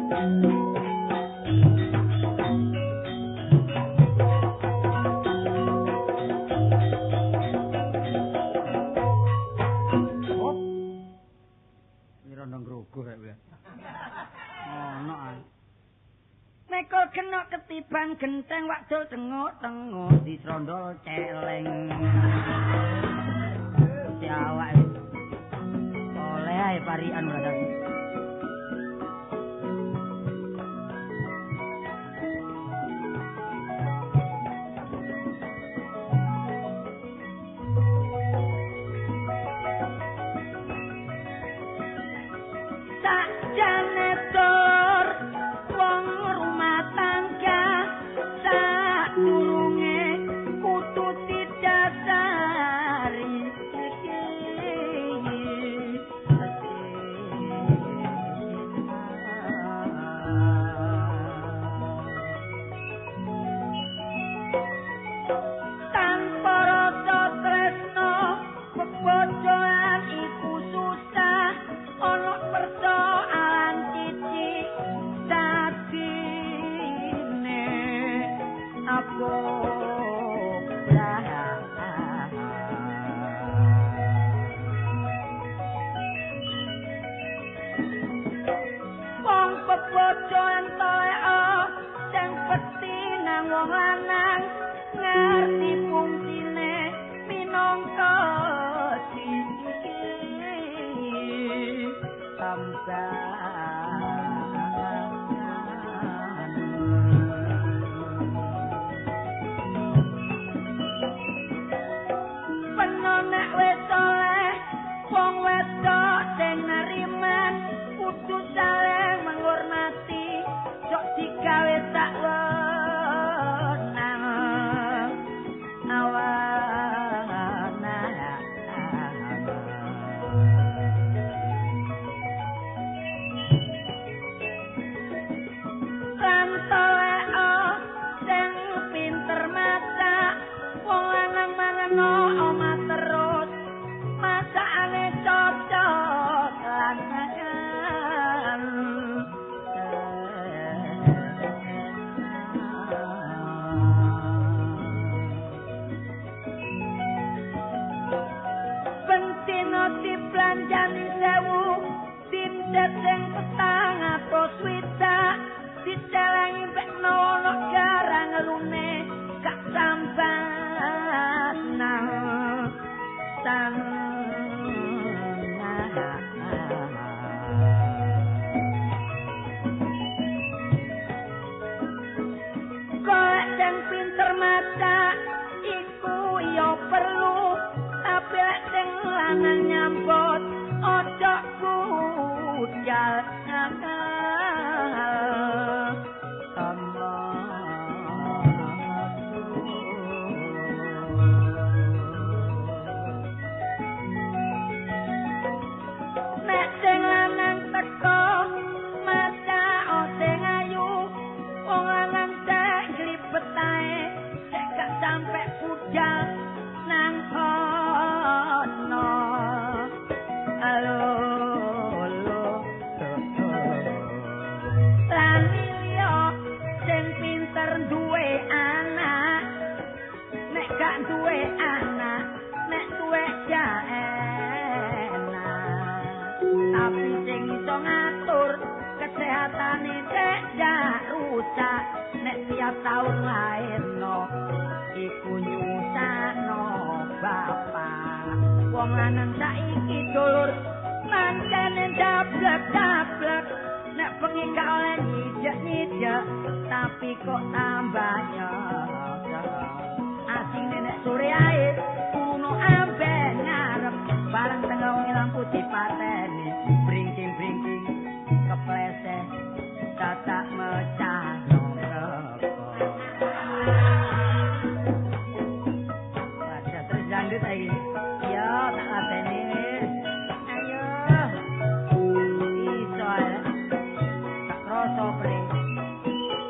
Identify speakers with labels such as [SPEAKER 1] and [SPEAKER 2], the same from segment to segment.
[SPEAKER 1] Ono ae. Mekol genok ketiban genteng wakdul tengok-tengok disrondol celeng. Si awak oleh ae parian ora.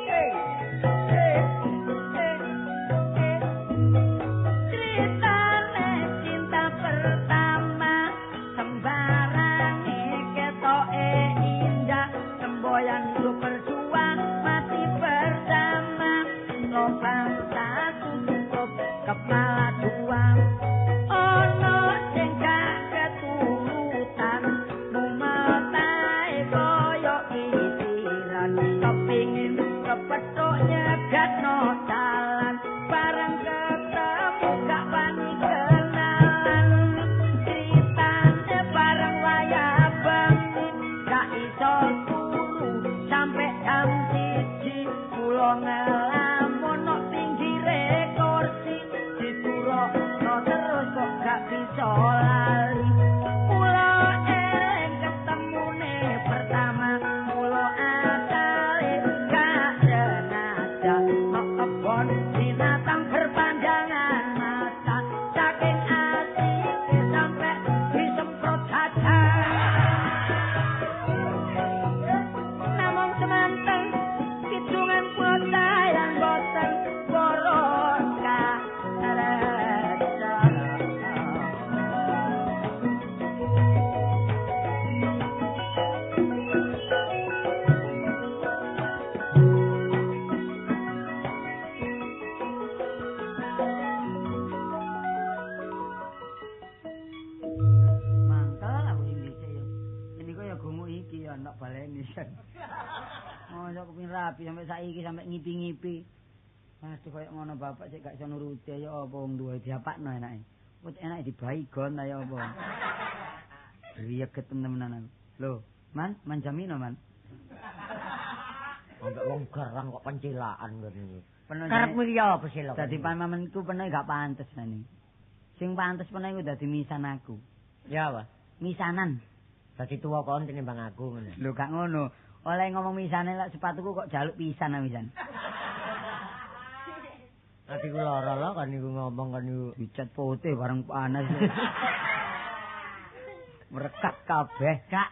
[SPEAKER 2] Hey, hey, hey.
[SPEAKER 1] dicegatno dalan bareng ketemu gak wani kenalan critane bareng wayah bengi gak iso turu sampe jam 1 kula ngelamun nok pinggire kursi diturokno terus kok gak bisa lali kula eling ketemune pertama kula asale gak sengaja nok kebon binatang berpandangan mata saking asike sampe disemprot gajah namung semanten kidungan kula sayang boten boron karesan. Mangkel aku sing dhisik ya. Ini kok ya gumuk iki ya ndok baleni. Oh, sok kepengin rapi sampe saiki sampe ngipi-ngipi. Aduh koyo ngono bapak sik gak iso nuruti ya apa wong duwe diapakno enake. Wis enake dibaygon ta ya apa. Riyeget temen-temenan aku. Lho, Man, Man Jamino, Man.
[SPEAKER 2] Ambek wong garang kok pencilaan ngene. Karepmu iki ya apa sih lho?
[SPEAKER 1] Dadi pamamenku peno gak pantes nani. Sing pantes peno iku dadi misan aku.
[SPEAKER 2] Ya apa?
[SPEAKER 1] Misanan.
[SPEAKER 2] Dadi tuwa kon tinimbang aku ngono.
[SPEAKER 1] Lho gak ngono. Oleh ngomong misane lek sepatuku kok jaluk pisan ah misan.
[SPEAKER 2] Atiku lara lho kan niku ngomong kan niku
[SPEAKER 1] dicat putih bareng panas. Merekat kabeh.
[SPEAKER 2] Kak,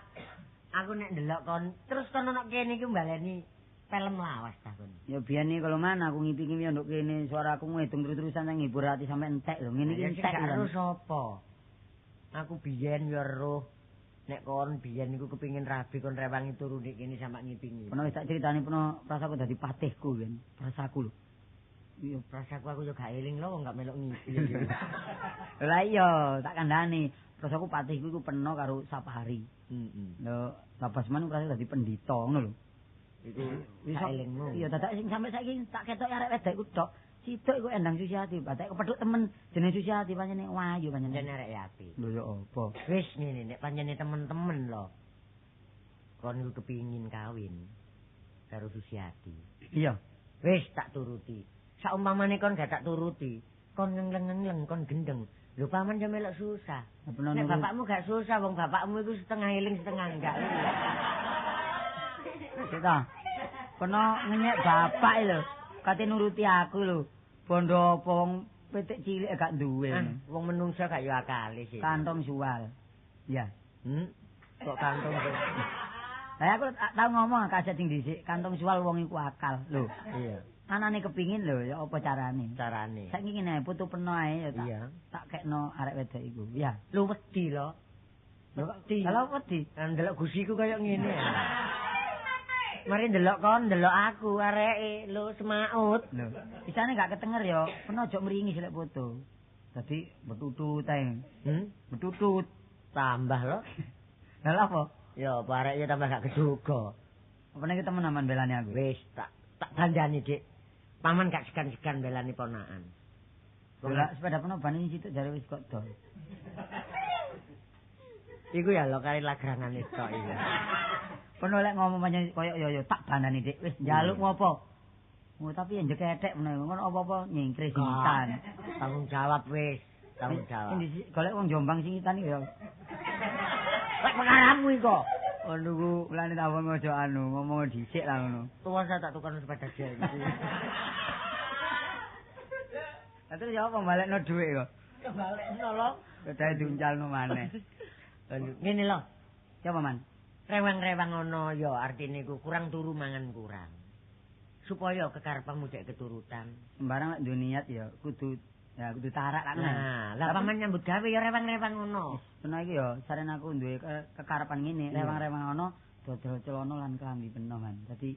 [SPEAKER 2] aku nek ndelok kon terus kon ono kene iki mbaleni film lawas ta kon.
[SPEAKER 1] Ya biyen iki kalau mana aku ngipi-ngipi nduk kene suaraku ngedung terus-terusan nang ngibur ati sampe entek lho. Ngene iki entek.
[SPEAKER 2] Gak ero sapa. Aku biyen yo ero. Nek kon biyen iku kepengin rabi kon rewangi turu ndek kene sampe ngipi-ngipi.
[SPEAKER 1] Peno wis tak critani peno prasaku dadi patihku biyen. Prasaku lho.
[SPEAKER 2] Iya, prasaku aku yo gak eling lho wong gak melok ngipi.
[SPEAKER 1] Lah iya, tak kandhani. Prasaku patihku iku peno karo Sapari.
[SPEAKER 2] Heeh.
[SPEAKER 1] Lho, Babasman prasa dadi pendhita ngono lho.
[SPEAKER 2] Iku sak elingmu.
[SPEAKER 1] Iya, dadak sing sampe saiki tak ketoki arek wedok iku tok. Situk iku Endang Susiati, batek kepethuk temen jenenge Susiati pancene wayu pancene.
[SPEAKER 2] Pancene arek api.
[SPEAKER 1] Lho ya apa?
[SPEAKER 2] Wis ngene nek pancene temen-temen lho. Kon iku kepingin kawin karo Susiati.
[SPEAKER 1] Iya.
[SPEAKER 2] Wis tak turuti. Saumpamane kon gak tak turuti, kon ngengleng-ngengleng, kon gendeng. Lho paman yo melok susah. Nek bapakmu gak susah, wong bapakmu iku setengah eling setengah enggak.
[SPEAKER 1] Sik ta. Kono ngenyek bapak lho. Kate nuruti aku lho. Bondo apa wong pitik cilik gak duwe.
[SPEAKER 2] Wong menungso gak yo akale sih.
[SPEAKER 1] Kantong suwal. Ya.
[SPEAKER 2] Kok kantong suwal?
[SPEAKER 1] Lah aku tau ngomong kaset sing dhisik, kantong suwal wong iku akal lho.
[SPEAKER 2] Iya.
[SPEAKER 1] Anane kepingin lho ya apa carane?
[SPEAKER 2] Carane.
[SPEAKER 1] Saiki ngene putu peno ae ya tak.
[SPEAKER 2] Iya.
[SPEAKER 1] Tak kekno arek wedok iku. Ya.
[SPEAKER 2] Lu wedi lho. Wedi.
[SPEAKER 1] Lah wedi.
[SPEAKER 2] Ndelok gusiku kaya ngene. Mari ndelok kon, ndelok aku areke lho semaut.
[SPEAKER 1] Lho, isane gak ketenger ya, peno aja mringis lek foto. Dadi betutut ae. Betutut
[SPEAKER 2] tambah lho.
[SPEAKER 1] Lha lha apa?
[SPEAKER 2] Ya apa areke tambah gak keduga.
[SPEAKER 1] Apa nek temen aman belani aku?
[SPEAKER 2] Wis tak dandani, Dik. Paman gak segan-segan belani ponakan.
[SPEAKER 1] Lah sepeda peno bane situk jare wis kok dol.
[SPEAKER 2] Iku ya lho kare lagrangane tok iki.
[SPEAKER 1] Peno lek ngomong pancen koyo yo tak bandani Dik, wis njaluk ngopo. Oh tapi yen jeketek meneh ngono apa-apa nyingkre singitan.
[SPEAKER 2] Tanggung jawab wis, tanggung jawab.
[SPEAKER 1] Sing golek wong Jombang singitan iki ya.
[SPEAKER 2] Lek perkaramu iku.
[SPEAKER 1] Oh nunggu mulane tawon aja anu ngomong dhisik lah ngono.
[SPEAKER 2] Tuwa saya tak tukar sepeda gel iki.
[SPEAKER 1] Lah terus ya apa balekno dhuwit kok?
[SPEAKER 2] Balekno lho.
[SPEAKER 1] Sepedae diuncalno maneh.
[SPEAKER 2] Ngene lho.
[SPEAKER 1] Siapa Man?
[SPEAKER 2] Rewang-rewang ngono ya artine iku kurang turu mangan kurang. Supaya kekarepanmu cek keturutan.
[SPEAKER 1] Sembarang lek duwe niat ya kudu tarak kan.
[SPEAKER 2] Nah, lah paman nyambut gawe ya rewang-rewang ngono.
[SPEAKER 1] Peno iki ya saren aku duwe kekarepan ngene, rewang-rewang ngono dodol celana lan klambi peno Man. Dadi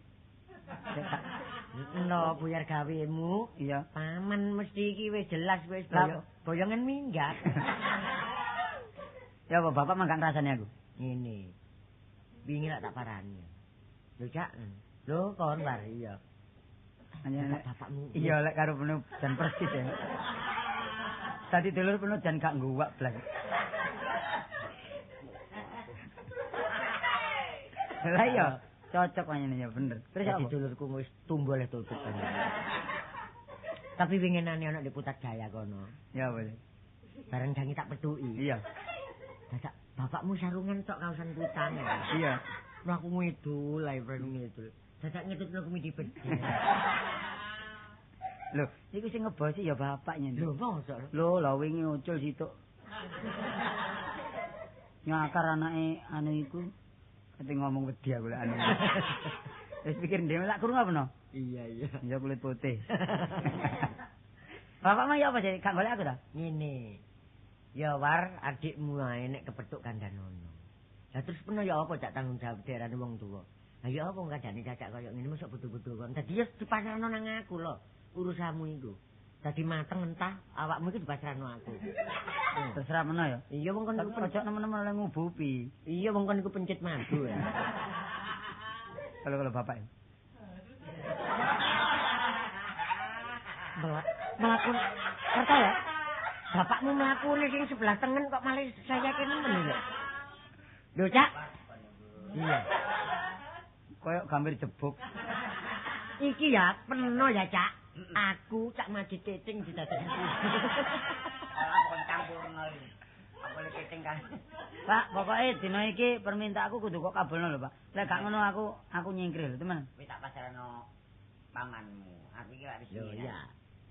[SPEAKER 2] no buyar gawemu,
[SPEAKER 1] iya.
[SPEAKER 2] Paman mesti iki wis jelas wis boyongan minggat.
[SPEAKER 1] Ya apa bapak mah gak ngrasani aku.
[SPEAKER 2] Ngene. Wingi lak tak parani. Lho Cak, lho kon bar iya. Bapakmu.
[SPEAKER 1] Iya lek karo penuh jan persis ya. Tadi dulur penuh jan gak ngguwak blas. Lah iya, cocok pancen ya bener. Terus
[SPEAKER 2] apa? Dulurku wis tumbuh oleh tutup. Tapi winginane ana di Putat Jaya kono.
[SPEAKER 1] Ya boleh.
[SPEAKER 2] Bareng jangi tak petuki.
[SPEAKER 1] Iya.
[SPEAKER 2] Dadak bapakmu sarungan tok kaosan kutang.
[SPEAKER 1] Iya.
[SPEAKER 2] Mlaku ngidul ae bareng ngidul. Dadak ngetutno kumidi bedhe.
[SPEAKER 1] Lho, iku sing ngebosi ya bapaknya.
[SPEAKER 2] Lho, mosok.
[SPEAKER 1] Lho, lha wingi ucul situk. Nyakar anake anu iku. Kate ngomong wedi aku lek anu. Wis pikir dhewe lak krungu apa no?
[SPEAKER 2] Iya, iya.
[SPEAKER 1] Ya kulit putih. Bapak mah ya apa sih? Gak golek aku ta?
[SPEAKER 2] Ngene. Ya war adikmu ae nek kepethuk kandhanono. Lah terus peno ya apa cak tanggung jawab daerahne wong tuwa. Lah ya apa kandhane cacak kaya ngene mosok butuh-butuh kon. Dadi ya dipasrahno nang aku lho urusanmu iku. Dadi mateng entah awakmu iki dipasrahno aku.
[SPEAKER 1] Terserah meno ya.
[SPEAKER 2] Iya wong kon
[SPEAKER 1] iku ojo nemen-nemen oleh ngubupi.
[SPEAKER 2] Iya wong kon iku pencit madu ya.
[SPEAKER 1] Kalau bapak ya.
[SPEAKER 2] Melaku kerta ya. Bapakmu mlakune sing sebelah tengen kok malah saya kene nemen lho. Lho, Cak. Iya.
[SPEAKER 1] Koyok gambir jebuk.
[SPEAKER 2] Iki ya peno ya, Cak. Aku Cak Majid Keting didadekne.
[SPEAKER 3] Ora kon campurno iki. Aku lek keting kan.
[SPEAKER 1] Pak, pokoke dina iki permintaanku kudu kok kabulno lho, Pak. Lek gak ngono aku nyingkir lho, teman.
[SPEAKER 3] Wis tak pasrahno pamanmu. Aku iki lak wis.
[SPEAKER 2] Lho, iya.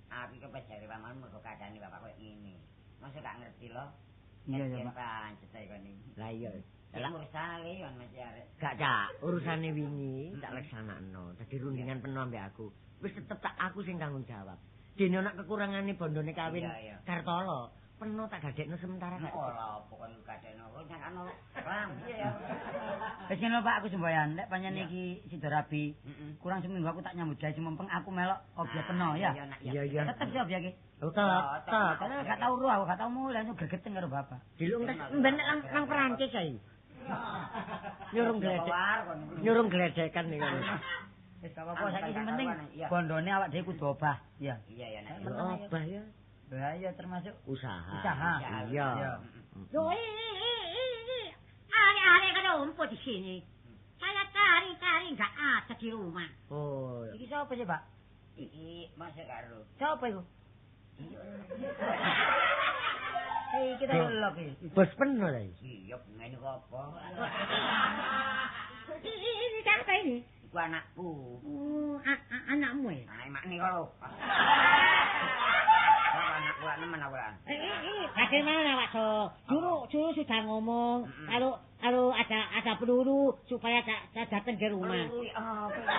[SPEAKER 3] Aku iki kepejare pamanmu mergo kadane bapak koyo ngene. Masa gak ngerti lho.
[SPEAKER 1] Iya ya, Pak.
[SPEAKER 3] Pancet ae kon iki.
[SPEAKER 2] Lah iya.
[SPEAKER 3] Lah urusane kon mesti arek.
[SPEAKER 2] Gak, Cak. Urusane wingi tak leksanakno. Dadi rundingan penuh ambek aku. Wis tetep tak aku sing tanggung jawab. Dene ana kekurangane bondone kawin Kartolo, penuh tak gadekno sementara gak.
[SPEAKER 3] Ora apa kon gadekno. Kok nyakano klambi ya.
[SPEAKER 1] Wis ngono Pak, aku semboyan. Lek pancen iki sida rabi, kurang seminggu aku tak nyambut gawe sumempeng aku melok obyek peno ya.
[SPEAKER 2] Iya iya.
[SPEAKER 1] Tetep sih obyek iki.
[SPEAKER 2] Tetep.
[SPEAKER 1] Gak tau ru aku, gak tau mulai gregeten karo bapak.
[SPEAKER 2] Dilung tes mben nang Perancis ae. Nyurung gledek. Nyurung gledekan iki.
[SPEAKER 1] Wis gak apa-apa saiki sing penting bondone awak dhewe kudu obah. Iya.
[SPEAKER 3] Iya ya nek.
[SPEAKER 2] Obah ya.
[SPEAKER 1] Lah iya termasuk
[SPEAKER 2] usaha.
[SPEAKER 1] Usaha.
[SPEAKER 2] Iya.
[SPEAKER 4] Loh, ini arek-arek kan rumput di sini. Saya cari-cari enggak ada di rumah.
[SPEAKER 2] Oh.
[SPEAKER 1] Iki sapa sih, Pak?
[SPEAKER 3] Iki masih karo.
[SPEAKER 1] Sapa iku? Hei, kita lelok iki.
[SPEAKER 2] Bos penuh lha iki.
[SPEAKER 3] Iya, ngene kok apa?
[SPEAKER 4] Ini siapa ini?
[SPEAKER 3] Iku anakku.
[SPEAKER 4] Oh, anakmu ya?
[SPEAKER 3] Anak makne kok lho. Anakku nemen aku lan.
[SPEAKER 4] Ini bagaimana Pak So? Juru sudah ngomong kalau ada peluru supaya saya datang ke rumah.
[SPEAKER 3] Peluru apa?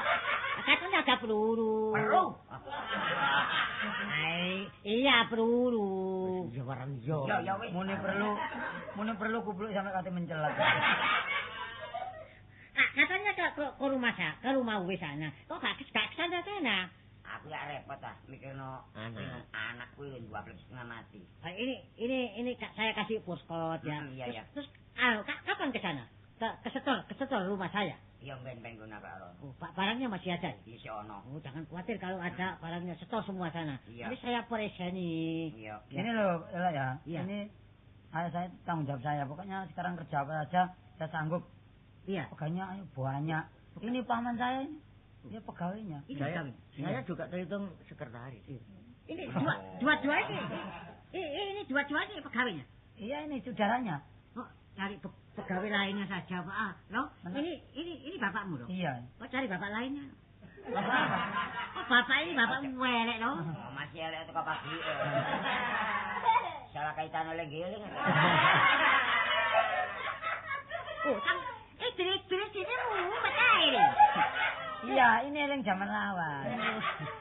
[SPEAKER 4] Katanya ada peluru.
[SPEAKER 3] Peluru.
[SPEAKER 4] Iya peluru.
[SPEAKER 2] Ya warang yo.
[SPEAKER 3] Ya wis.
[SPEAKER 1] Mune perlu kupluk sampe kate mencelat.
[SPEAKER 4] Katanya ke rumah saya, ke rumah wis sana. Kok gak kesana sana?
[SPEAKER 3] Aku ya repot ah mikirno anakku iki 12,5 mati.
[SPEAKER 4] Ini saya kasih poskot ya.
[SPEAKER 3] Iya, iya.
[SPEAKER 4] Terus kapan ke sana? Ke setor rumah saya.
[SPEAKER 3] Iya ben-ben guna Pak.
[SPEAKER 4] Oh, barangnya masih ada.
[SPEAKER 3] Iya ono.
[SPEAKER 4] Oh, jangan khawatir kalau ada barangnya setor semua sana.
[SPEAKER 3] Iya.
[SPEAKER 4] Nanti saya preseni.
[SPEAKER 3] Iya.
[SPEAKER 1] Ini loh, ya.
[SPEAKER 4] Iya.
[SPEAKER 1] Ini saya tanggung jawab saya. Pokoknya sekarang kerja apa saja saya sanggup.
[SPEAKER 4] Iya.
[SPEAKER 1] Pegawainya banyak. Ini paman saya ini. Dia pegawainya.
[SPEAKER 2] Saya juga terhitung sekretaris.
[SPEAKER 4] Ini dua-dua ini. Ini dua-dua ini pegawainya.
[SPEAKER 1] Iya ini saudaranya.
[SPEAKER 4] Oh, cari pegawai lainnya saja, Pak. Ah, loh, ini bapakmu loh.
[SPEAKER 1] Iya.
[SPEAKER 4] Kok cari bapak lainnya? Bapak. Oh, bapak ini bapak welek loh.
[SPEAKER 3] Oh, masih elek teko pagi. Salah kaitan oleh giling.
[SPEAKER 4] Oh, kan terus ini mumet ae.
[SPEAKER 1] Iya, ini eling zaman lawas.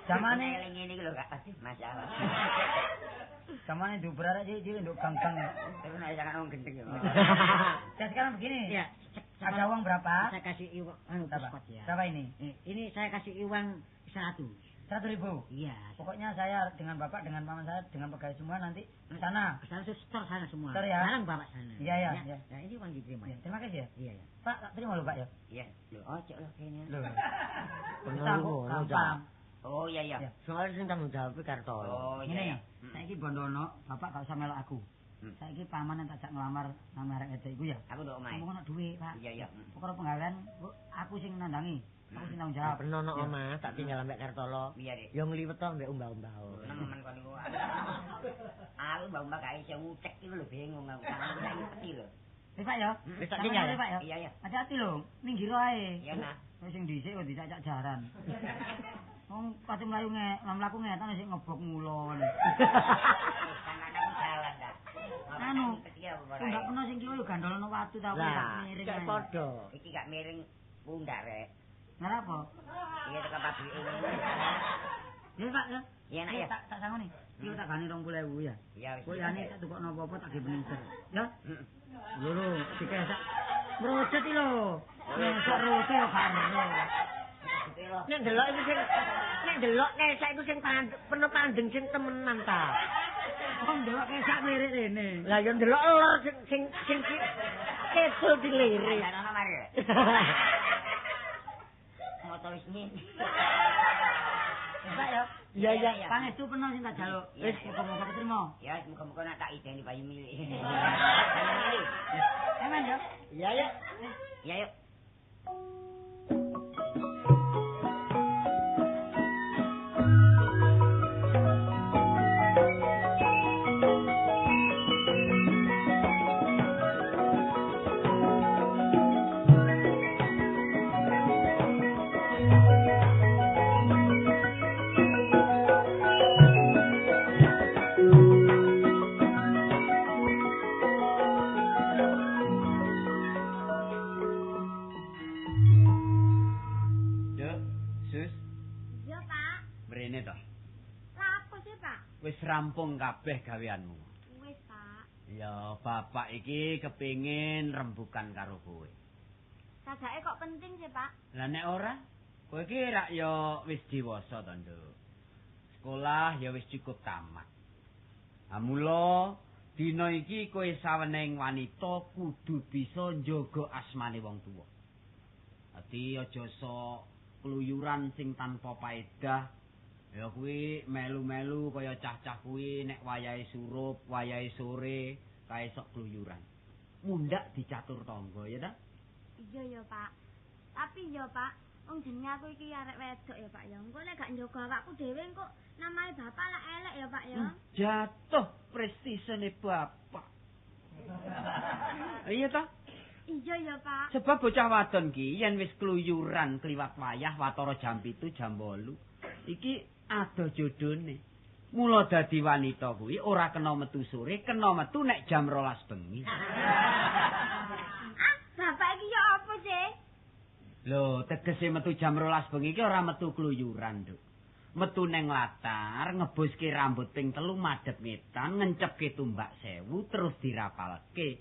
[SPEAKER 1] Zamane
[SPEAKER 3] eling ngene iki lho, Kak. Masalah.
[SPEAKER 1] Zamane duber arek cilik-cilik nduk gang-gang.
[SPEAKER 3] Tapi nek jangan wong gendeng ya.
[SPEAKER 1] Ya sekarang begini.
[SPEAKER 4] Iya.
[SPEAKER 1] Ada uang berapa?
[SPEAKER 4] Saya kasih uang anu poskot ya.
[SPEAKER 1] Berapa ini?
[SPEAKER 4] Ini saya kasih uang 100.
[SPEAKER 1] 100.000?
[SPEAKER 4] Iya.
[SPEAKER 1] Pokoknya saya dengan bapak, dengan paman saya, dengan pegawai semua nanti ke sana.
[SPEAKER 4] Ke sana setor sana semua.
[SPEAKER 1] Setor ya.
[SPEAKER 4] Bareng bapak sana.
[SPEAKER 1] Iya, iya, iya.
[SPEAKER 4] Nah, ini uang diterima.
[SPEAKER 1] Ya, terima kasih ya.
[SPEAKER 4] Iya, iya.
[SPEAKER 1] Pak, tak terima lho, Pak ya.
[SPEAKER 3] Iya. Lho, ojo lho kene.
[SPEAKER 1] Lho.
[SPEAKER 2] Bener ngono, Cak.
[SPEAKER 3] Oh iya iya.
[SPEAKER 2] Soale sing tanggung jawab iki Kartolo.
[SPEAKER 3] Oh iya.
[SPEAKER 1] Saiki bondono, bapak gak usah melok aku. Saiki paman yang tak jak nglamar nang arek wedok iku ya.
[SPEAKER 3] Aku ndok omahe.
[SPEAKER 1] Mumpung ono dhuwit, Pak.
[SPEAKER 3] Iya iya.
[SPEAKER 1] Perkara penggawean aku sing nandangi. Aku sing tanggung jawab.
[SPEAKER 2] Peno nok omah tak tinggal ambek Kartolo.
[SPEAKER 3] Iya, Dik.
[SPEAKER 2] Yo ngliwet to ambek umbah-umbah.
[SPEAKER 3] Nemen kon niku. Aku umbah-umbah gak iso ngucek iki lho bingung aku. Tanganku saiki peti lho.
[SPEAKER 1] Wis Pak ya.
[SPEAKER 2] Wis tak tinggal.
[SPEAKER 1] Pak ya.
[SPEAKER 3] Iya iya.
[SPEAKER 1] Hati-hati lho, minggir ae.
[SPEAKER 3] Iya nah.
[SPEAKER 1] Wis sing dhisik kok dicacak jaran. Wong pati mlayu mlaku ngetan sik ngebok ngulon.
[SPEAKER 3] Tanganku jalan ta.
[SPEAKER 1] Anu, pundak peno sing kiwa yo gandolno watu ta
[SPEAKER 2] gak
[SPEAKER 1] miring.
[SPEAKER 2] Gak padha.
[SPEAKER 3] Iki gak miring pundak rek.
[SPEAKER 1] Ngarep apa?
[SPEAKER 3] Iya teko pabrike ngene.
[SPEAKER 1] Ya Pak ya.
[SPEAKER 3] Iya nak ya.
[SPEAKER 1] Tak sangoni. Iki tak gane 20.000 ya.
[SPEAKER 3] Iya wis.
[SPEAKER 1] Kowe yane tak tukokno apa-apa tak ge beningser. Ya. Lho lho, dikesak. Mrocet iki lho. Ngesek rote yo gak ero.
[SPEAKER 2] Nek ndelok iku sing nek ndelok ngesek iku sing penuh pandeng sing temenan ta.
[SPEAKER 1] Wong ndelok kesak lirik rene.
[SPEAKER 2] Lah yo ndelok lor sing sing sing kecil dilirik.
[SPEAKER 3] Ana mari. Moto wis ngene.
[SPEAKER 1] Pak ya.
[SPEAKER 2] Iya iya.
[SPEAKER 1] Pangestu peno sing tak jaluk. Wis muga-muga ketrima.
[SPEAKER 3] Ya muga-muga nak tak ideni bayi milik.
[SPEAKER 1] Eman ya.
[SPEAKER 2] Iya ya.
[SPEAKER 3] Iya yuk.
[SPEAKER 5] Rampung kabeh gaweanmu.
[SPEAKER 6] Wis, Pak.
[SPEAKER 5] Ya, bapak iki kepingin rembukan karo kowe.
[SPEAKER 6] Sajake kok penting sih, Pak?
[SPEAKER 5] Lah nek ora, kowe iki rak ya wis dewasa to, Nduk. Sekolah ya wis cukup tamat. Ha mula dina iki kowe saweneng wanita kudu bisa njaga asmane wong tuwa. Dadi aja sok kluyuran sing tanpa paedah. Ya kuwi melu-melu kaya cah-cah kuwi nek wayahe surup, wayahe sore, kae sok kluyuran. Mundak dicatur tangga ya ta?
[SPEAKER 6] Iya ya, Pak. Tapi ya, Pak, wong jenenge aku iki arek wedok ya, Pak ya. Engko nek gak njaga awakku dhewe engko namae bapak lak elek ya, Pak ya.
[SPEAKER 5] Jatuh prestisene bapak. Iya ta?
[SPEAKER 6] Iya ya, Pak.
[SPEAKER 5] Sebab bocah wadon ki yen wis kluyuran kliwat wayah watara jam 7 jam 8. Iki ado jodone. Mula dadi wanita kuwi ora kena metu sore, kena metu nek jam 12 bengi.
[SPEAKER 6] Ah, bapak iki ya apa sih?
[SPEAKER 5] Lho, tegese metu jam 12 bengi iki ora metu kluyuran, Nduk. Metu neng latar, ngeboske rambut ping 3 madhep ngetan, ngencepke tumbak 1000 terus dirapalke.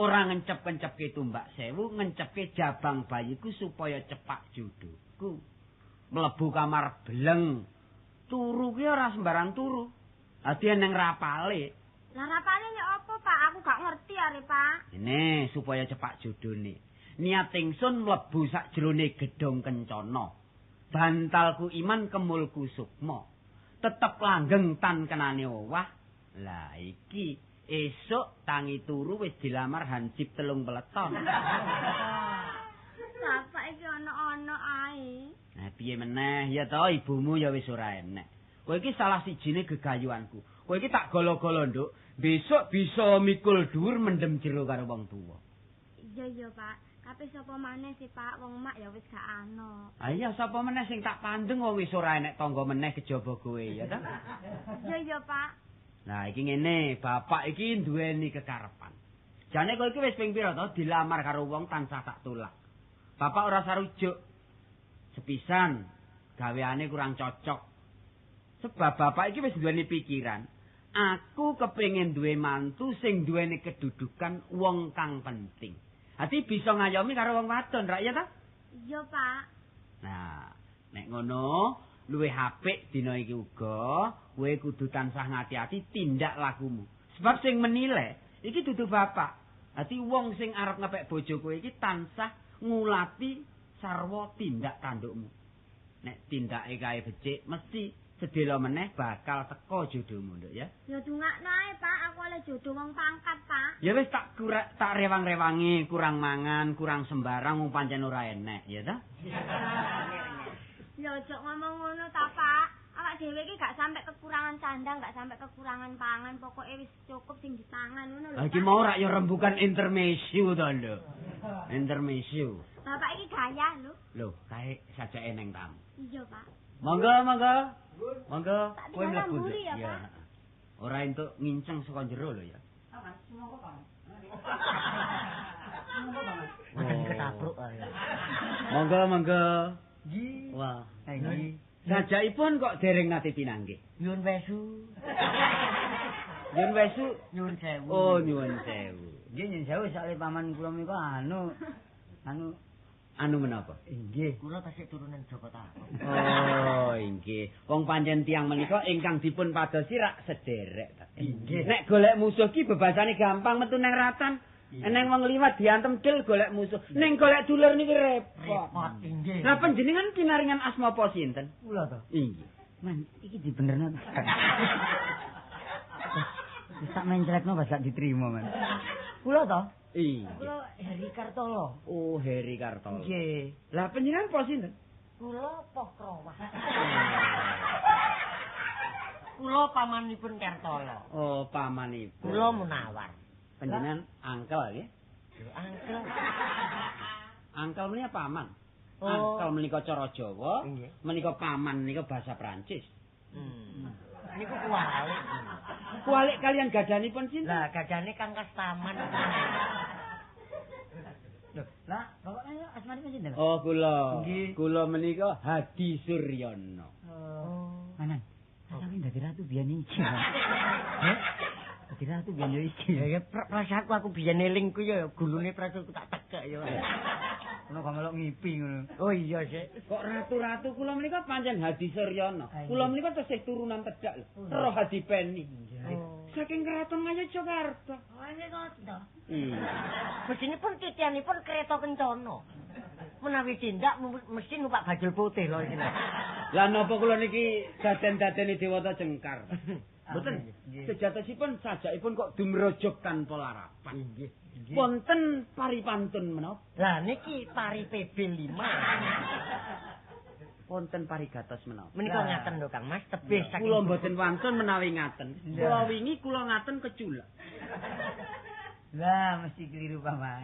[SPEAKER 5] Ora ngencep-ngencepke tumbak 1000, ngencepke jabang bayiku supaya cepak jodohku. Mlebu kamar bleng. Turu ki ora sembarang turu. Dadi nang rapale.
[SPEAKER 6] Lah rapale ya apa, Pak? Aku gak ngerti are, Pak.
[SPEAKER 5] Ini supaya cepak jodone. Niat ingsun mlebu sakjroning gedhong kencana. Bantalku iman kemulku sukma. Tetep langgeng tan kenane owah. Lah iki esuk tangi turu wis dilamar hansip 3 peleton.
[SPEAKER 6] Bapak iki ana-ana ae.
[SPEAKER 5] Nah, piye meneh ya to ibumu ya wis ora enek. Kowe iki salah sijine gegayuanku. Kowe iki tak golo-golo, Nduk. Besok bisa mikul dhuwur mendem jero karo wong tuwa.
[SPEAKER 6] Iya iya, Pak. Tapi sapa maneh sih, Pak? Wong mak ya wis gak ana.
[SPEAKER 5] Ah iya, sapa meneh sing tak pandeng wong wis ora enek tangga meneh kejaba kowe ya ta?
[SPEAKER 6] Iya iya, Pak.
[SPEAKER 5] Nah, iki ngene, bapak iki duweni kekarepan. Jane kowe iki wis ping pira to dilamar karo wong tansah tak tolak. Bapak ora sarujuk. Sepisan gaweane kurang cocok. Sebab bapak iki wis duweni pikiran, aku kepengin duwe mantu sing duweni kedudukan wong kang penting. Ati bisa ngayomi karo wong wadon, rak ya ta?
[SPEAKER 6] Iya, Pak.
[SPEAKER 5] Nah, nek ngono, luwih apik dina iki uga kowe kudu tansah ngati-ati tindak lakumu. Sebab sing menilai iki dudu bapak. Dadi wong sing arep ngepek bojo kowe iki tansah ngulati sarwa tindak tandukmu. Nek tindake kae becik mesti sedhela meneh bakal teko jodohmu, Nduk ya.
[SPEAKER 6] Ya dongakno ae, Pak, aku oleh jodoh wong pangkat, Pak.
[SPEAKER 5] Ya wis tak tak rewang-rewangi, kurang mangan, kurang sembarang wong pancen ora enek, ya ta?
[SPEAKER 6] Ya aja ngomong ngono ta, Pak. Awak dhewe iki gak sampe kekurangan sandang, gak sampe kekurangan pangan, pokoke wis cukup sing dipangan ngono lho.
[SPEAKER 5] Lah iki mau rak ya rembukan intermezzo to, Nduk. Intermezzo.
[SPEAKER 6] Bapak iki gaya lho.
[SPEAKER 5] Lho, kae sajake neng tamu.
[SPEAKER 6] Iya, Pak.
[SPEAKER 5] Monggo, monggo. Monggo,
[SPEAKER 6] kowe mlebu. Ya.
[SPEAKER 5] Ora entuk nginceng saka jero lho ya.
[SPEAKER 1] Aman, monggo, Pak.
[SPEAKER 2] Monggo, Pak. Mboten ketabruk ae.
[SPEAKER 5] Monggo, monggo.
[SPEAKER 2] Nggih.
[SPEAKER 5] Wah,
[SPEAKER 2] nggih.
[SPEAKER 5] Sajakipun kok dereng nate pinanggih.
[SPEAKER 2] Nyuwun wesu.
[SPEAKER 5] Nyuwun wesu,
[SPEAKER 2] nyuwun sewu.
[SPEAKER 5] Oh, nyuwun sewu.
[SPEAKER 1] Nggih, nyuwun sewu soalé paman kula menika anu anu
[SPEAKER 5] menapa?
[SPEAKER 1] Inggih.
[SPEAKER 2] Kula tasih turunan Joko Tarub.
[SPEAKER 5] Oh, inggih. Wong pancen tiyang menika ingkang dipun padosi rak sederek ta.
[SPEAKER 1] Inggih.
[SPEAKER 5] Nek golek musuh ki bebasane gampang metu nang ratan. Eneng wong liwat diantem del golek musuh. Ning golek dulur niki repot.
[SPEAKER 2] Repot inggih.
[SPEAKER 5] Lah panjenengan kinaringan asma apa sinten?
[SPEAKER 1] Kula to.
[SPEAKER 5] Inggih.
[SPEAKER 1] Man, iki dibenerno. Wis tak menclekno pas gak diterima, Man. Kula to?
[SPEAKER 5] Iya.
[SPEAKER 1] Kula Heri Kartolo.
[SPEAKER 5] Oh, Heri Kartolo.
[SPEAKER 1] Nggih.
[SPEAKER 5] Lah panjenengan apa sinten?
[SPEAKER 2] Kula Pokrawah. Kula pamanipun Kartolo.
[SPEAKER 5] Oh, pamanipun.
[SPEAKER 2] Kula Munawar.
[SPEAKER 5] Panjenengan angkel nggih?
[SPEAKER 2] Lho, angkel.
[SPEAKER 5] Angkel menika paman.
[SPEAKER 2] Oh.
[SPEAKER 5] Angkel menika cara Jawa, menika paman menika bahasa Prancis.
[SPEAKER 2] Niku kuwalik.
[SPEAKER 5] Kuwalik kalian gadanipun sinten?
[SPEAKER 2] Lah, gadane Kang Kastaman.
[SPEAKER 1] Lho, lah bapaknya asmanipun sinten?
[SPEAKER 5] Oh, kula. Kula menika Hadi Suryono.
[SPEAKER 1] Oh. Manan. Sampe dadi ratu biyen iki. Hah? Dadi ratu biyen yo iki.
[SPEAKER 2] Ya ya prasaku aku biyen eling ku ya gulune prasaku tak tekek ya.
[SPEAKER 1] Ngono kok melok ngipi ngono.
[SPEAKER 2] Oh iya sik.
[SPEAKER 5] Kok ratu-ratu kula menika pancen Hadi Suryono. Kula menika tesih turunan tedhak lho. Roh Hadi Peni. Saking keraton Ngayogyakarta.
[SPEAKER 4] Oh, nggih ngoten to.
[SPEAKER 5] Iya.
[SPEAKER 2] Mesinipun titianipun kereta kencana. Menawi tindak mesti numpak bajul putih lho iki.
[SPEAKER 5] Lah napa kula niki daden-dadene Dewata Jengkar? Mboten. Sejatosipun sajakipun kok dumrojog tanpa larapan.
[SPEAKER 2] Nggih.
[SPEAKER 5] Wonten paripantun menapa?
[SPEAKER 2] Lah niki pari PB 5.
[SPEAKER 5] Wonten parigatos menapa?
[SPEAKER 2] Menika ngaten lho Kang Mas, tebih saking
[SPEAKER 5] kula mboten wantun menawi ngaten. Kula wingi kula ngaten keculek.
[SPEAKER 1] Lah mesti keliru paman.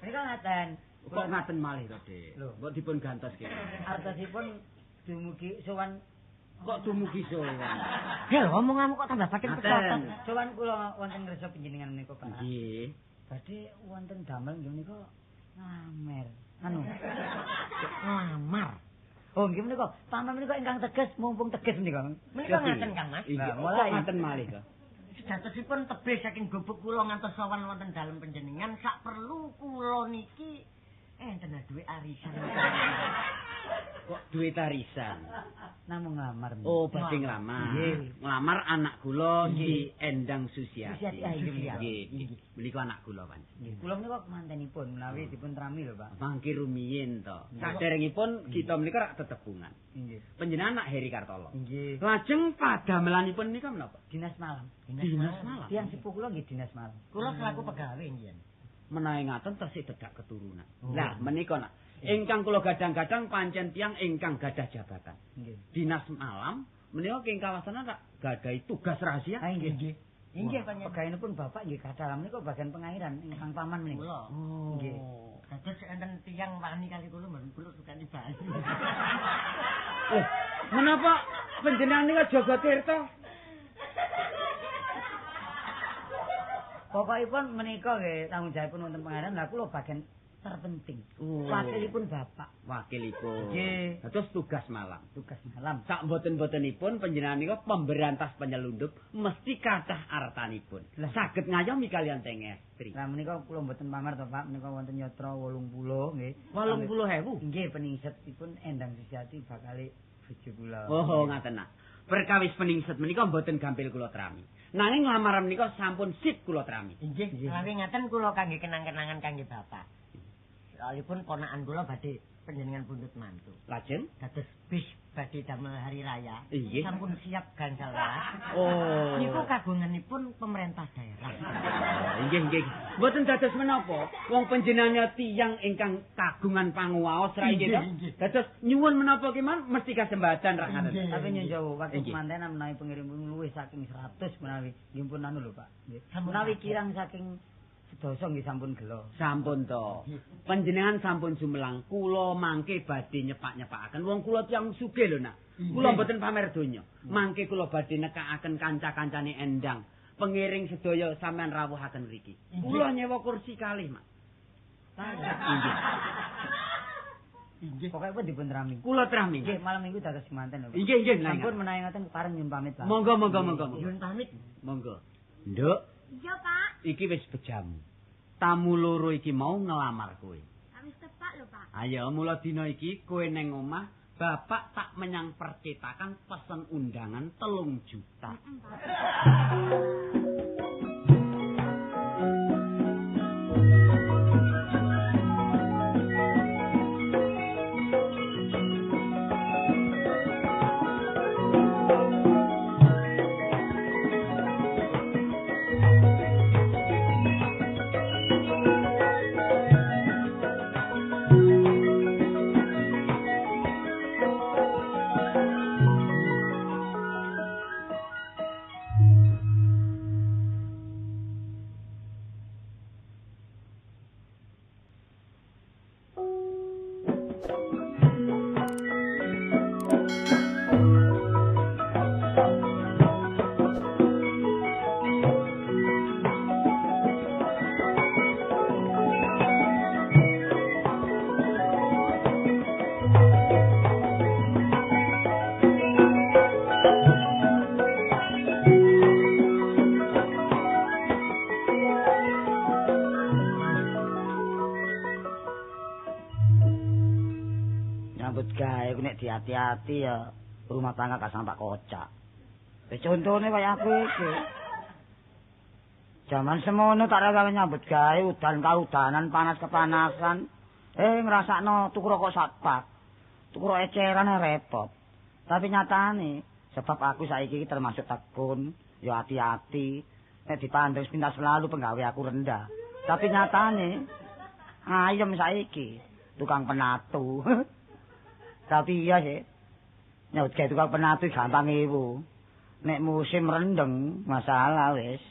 [SPEAKER 1] Menika ngaten.
[SPEAKER 5] Kok ngaten malih to, Dik? Mbok dipun gantos kene.
[SPEAKER 1] Artosipun dumugi sowan.
[SPEAKER 5] Kok dumugi sowan?
[SPEAKER 2] Hel, omonganmu kok tambah pating pecotot.
[SPEAKER 1] Sowan kula wonten ngresa panjenengan menika, Pak.
[SPEAKER 5] Nggih.
[SPEAKER 1] Badhe wonten damel nggih menika ngamer. Anu.
[SPEAKER 2] Nglamar.
[SPEAKER 1] Oh, nggih menika. Paman menika ingkang teges mumpung teges menika.
[SPEAKER 2] Menika ngaten Kang Mas.
[SPEAKER 5] Lah, mulai ngaten malih to.
[SPEAKER 2] Sejatosipun tebih saking gubuk kula ngantos sowan wonten dalem panjenengan sak perlu kula niki enten dhuwit arisan.
[SPEAKER 5] Kok duit arisan?
[SPEAKER 1] Namung nglamar.
[SPEAKER 5] Oh, badhe nglamar. Nglamar anak kula si Endang Susiati. Nggih. Menika anak kula pancen.
[SPEAKER 1] Kula menika mantenipun menawi dipun trami lho, Pak.
[SPEAKER 5] Mangke rumiyin to. Saderengipun kita menika rak tetebungan.
[SPEAKER 1] Nggih.
[SPEAKER 5] Panjenengan anak Heri Kartolo.
[SPEAKER 1] Nggih.
[SPEAKER 5] Lajeng padamelanipun menika menapa?
[SPEAKER 1] Dinas malam.
[SPEAKER 5] Dinas malam.
[SPEAKER 1] Tiyang sepuh kula nggih dinas malam.
[SPEAKER 2] Kula selaku pegawe nggih.
[SPEAKER 5] Menawi ngaten tesih dedak keturunan. Lah menika nak ingkang kula gadang-gadang pancen tiyang ingkang gadah jabatan.
[SPEAKER 1] Nggih.
[SPEAKER 5] Dinas malam menika ing kawasan rak gadahi tugas rahasia.
[SPEAKER 1] Ah nggih.
[SPEAKER 2] Nggih panjenengan.
[SPEAKER 1] Pegawinipun bapak nggih gadah menika bagian pengairan ingkang paman menika.
[SPEAKER 2] Kula.
[SPEAKER 1] Nggih.
[SPEAKER 2] Dados enten tiyang wani kali kula mboten kula sukani banyu.
[SPEAKER 5] Menapa panjenengan nika Jaga Tirta?
[SPEAKER 1] Pokokipun menika nggih tanggung jawabipun wonten pengairan. Lah kula bagian terpenting. Wakilipun bapak.
[SPEAKER 5] Wakilipun.
[SPEAKER 1] Nggih.
[SPEAKER 5] Dados tugas malam.
[SPEAKER 1] Tugas malam.
[SPEAKER 5] Sak mboten-mbotenipun panjenengan nika pemberantas penyelundup mesti kathah artanipun. Saged ngayomi kalian teng estri.
[SPEAKER 1] Lah menika kula mboten pamer to Pak, menika wonten yatra 80 nggih.
[SPEAKER 5] 80.000?
[SPEAKER 1] Nggih, peningsetipun Endang Susiati bakale bojo kula.
[SPEAKER 5] Oh, ngaten nak. Perkawis peningset menika mboten gampil kula trami. Nanging lamaran menika sampun sip kula trami.
[SPEAKER 2] Nggih, menawi ngaten kula kangge kenang-kenangan kangge bapak. Soalipun ponakan kula badhe panjenengan pundhut mantu.
[SPEAKER 5] Lajeng
[SPEAKER 2] Dados bis badhe damel hari raya.
[SPEAKER 5] Inggih.
[SPEAKER 2] Sampun siap gangsal welas.
[SPEAKER 5] Oh.
[SPEAKER 2] Niku kagunganipun pemerintah daerah.
[SPEAKER 5] Inggih, nggih. Mboten dados menapa, wong panjenengan tiyang ingkang kagungan panguwaos ra inggih to. Dados nyuwun menapa ki man mesti kasembadan ra ngaten.
[SPEAKER 1] Tapi nyun sewu, waktu
[SPEAKER 5] Inggih.
[SPEAKER 1] mantenan menawi pengirim luwih saking 100 menawi nggih pun anu lho, Pak. Nggih.
[SPEAKER 2] Sampun
[SPEAKER 1] Menawi
[SPEAKER 2] saged.
[SPEAKER 1] kirang saking sedasa nggih sampun gelo.
[SPEAKER 5] Sampun to. Panjenengan sampun sumelang, kula mangke badhe nyepak-nyepakaken wong kula tiyang sugih lho nak. Kula mboten pamer donya. Mangke kula badhe nekakaken kanca-kancane Endang. Pengiring sedaya sampean rawuhaken mriki. Kula nyewa kursi kalih, Mak. Inggih.
[SPEAKER 2] Inggih.
[SPEAKER 1] Pokoke pun dipun trami.
[SPEAKER 5] Kula trami.
[SPEAKER 1] Nggih, malam minggu dados manten lho, Pak.
[SPEAKER 5] Inggih, nggih. Nah,
[SPEAKER 1] Sampun menawi ngoten pareng nyun pamit, Pak.
[SPEAKER 5] Monggo, monggo, monggo. monggo.
[SPEAKER 2] Nyuwun pamit.
[SPEAKER 5] Monggo. Nduk,
[SPEAKER 6] Iya, Pak.
[SPEAKER 5] iki wis bejamu. Tamu loro iki mau ngelamar kowe.
[SPEAKER 6] Wis tepak lho, Pak.
[SPEAKER 5] Ayo, mula dina iki kowe neng omah, bapak tak menyang percetakan pesen undangan 3 juta.
[SPEAKER 6] Heeh, Pak.
[SPEAKER 1] Nyambut gawe ku nek diati-ati ya rumah tangga gak sampak kocak. Wis contone kaya aku iki. Jaman semono tak rewangi nyambut gawe udan kaudanan panas kepanasan. Ngrasakno tuku rokok sak pak. Tuku rokok eceran repot. Tapi nyatane sebab aku saiki iki termasuk tekun, ya ati-ati. Nek dipandang sepintas selalu penggawe aku rendah. Tapi nyatane ayem saiki tukang penatu. Tapi iya sih. Nyambut gawe tukang penatu gampang ibu. Nek musim rendeng masalah wis.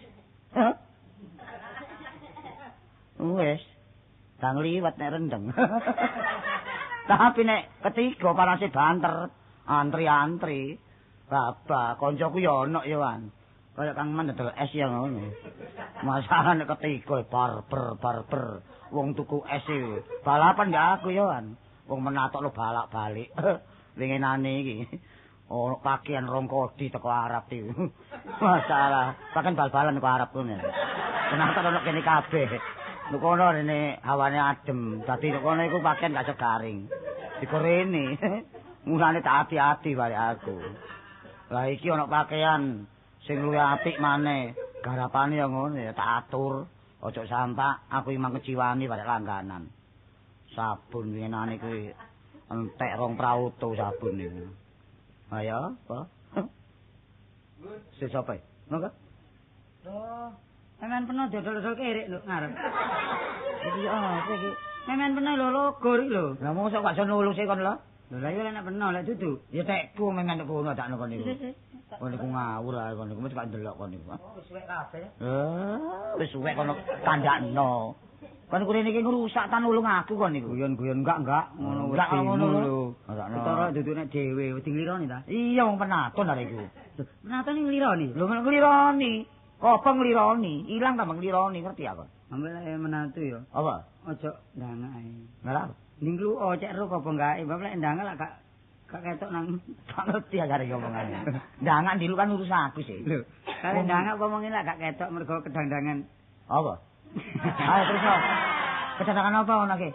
[SPEAKER 1] Wis. Dang liwat nek rendeng. Tapi nek ketiga panase banter, antri-antri. Babah koncoku ya ono ya, Wan. Kaya Kang Man dodol es ya ngono. Masalah nek ketiga barber wong tuku es iki. Balapan gak aku ya, Wan. Wong menatok lo balak-balik. Winginane iki ono pakaian rong kodi teko Arab iki. Masalah, pakaian bal-balan teko Arab ngono. Menatok ono kene kabeh. Nek kono rene hawane adem, dadi nek kono iku pakaian gak iso garing. Dikorene. Mulane tak ati-ati balik aku. Lah iki ono pakaian sing luwih apik maneh. Garapane ya ngono ya tak atur. Ojo sampak aku imang keciwani balik langganan. Sabun winginane kuwi entek rong prauto sabun niku. Ayo, apa? Sing sapa? Monggo. Loh, memen peno dodol-dodol kerik lho ngarep. Iki apa iki? Memen peno lho logo iki lho. Lah mosok gak iso nulung sik kon lho. Lho lah iya nek peno lek dudu. Ya tekku memen nek kono dakno kon niku. Kon niku ngawur ae kon niku mesti gak ndelok kon niku. Oh, wis suwek kabeh. Wis suwek kono kandakno. Kon kurene iki ngrusak tan nulung aku kon niku. Guyon-guyon enggak ngono enggak ngono lho. Ketara duduk nek dhewe wedi nglironi ta? Iya wong penaton arek iku. Penaton nglironi. Lho nglironi. Apa nglironi? Ilang tambah nglironi ngerti aku. Ambil menantu ya. Apa? Ojo ndangak ae. Lha ning lu cek ro apa enggak? Mbak lek ndangak lak gak ketok nang gak ngerti arek omongane. Ndangak ndilu kan urus aku sih. Lho, kare ndangak ngomongin lak gak ketok mergo kedangdangan. Apa? Ayo terus. Kedatangan apa ngono ki?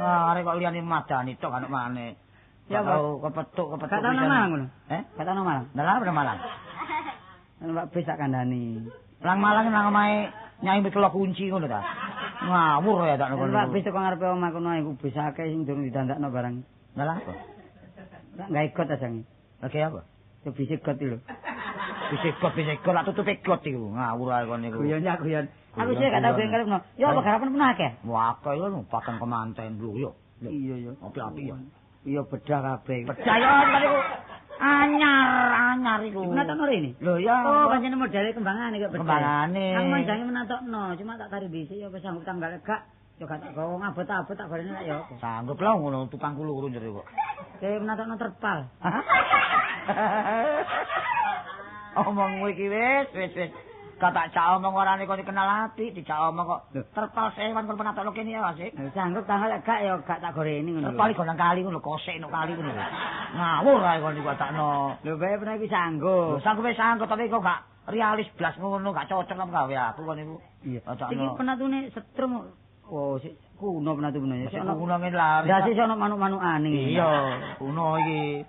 [SPEAKER 1] Ah, arek kok liyane madani tok anuk maneh. Ya tau kepethuk. Gak tau nang Malang ngono. Eh, gak tau nang Malang. Lha apa nang Malang? Numpak bis tak kandhani. Nang Malang nang omahe Nyai Mitlo kunci ngono ta.
[SPEAKER 7] Ngawur ya tak ngono.
[SPEAKER 1] Pak bis teko ngarepe omah kono iku bis akeh sing durung didandakno barang.
[SPEAKER 7] Lah apa?
[SPEAKER 1] Tak gawe got ajange.
[SPEAKER 7] Oke apa?
[SPEAKER 1] Ya bise got iki lho.
[SPEAKER 7] Bise got lak tutupe got iku. Ngawur ae kon niku.
[SPEAKER 1] Guyon ya guyon. Aku sih gak tau ngarepno. Ya apa garapan pun akeh.
[SPEAKER 7] Wah, akeh lho pakan kemanten lho yo.
[SPEAKER 1] Iya ya.
[SPEAKER 7] Api-api ya.
[SPEAKER 1] Iya bedah kabeh.
[SPEAKER 7] Bedah yo niku. Anyar iku.
[SPEAKER 1] Menatokno rene.
[SPEAKER 7] Lho ya.
[SPEAKER 1] Oh, pancen modele kembangane kok bedah.
[SPEAKER 7] Kembangane.
[SPEAKER 1] Aku manjange menatokno, cuma tak tarik dhisik ya wis sanggup tanggal gak. Ya gak tak gawa ngabot-abot tak gorene lak ya apa.
[SPEAKER 7] Sanggup lah ngono tukang loro jere kok.
[SPEAKER 1] Kayak menatokno terpal.
[SPEAKER 7] Omongmu iki wis. Gak tak jak omong orane kok dikenal apik, dijak omong kok terpal sewan kon penatokno kene ya asik.
[SPEAKER 1] Sanggup tanggal gak ya gak tak gorene ngono.
[SPEAKER 7] Terpal iku nang kali ngono kosek nang kali ngono. Ngawur ae kon iku takno.
[SPEAKER 1] Lho bae pernah iki sanggup.
[SPEAKER 7] Lho sanggup wis sanggup tapi kok gak realis blas ngono, gak cocok nang gawe aku kon iku.
[SPEAKER 1] Iya. Iki penatune setrum. Oh, sik kuno penatune.
[SPEAKER 7] Sik kuno ngene lah.
[SPEAKER 1] Lah sik ono manuk-manukane.
[SPEAKER 7] Iya, kuno iki.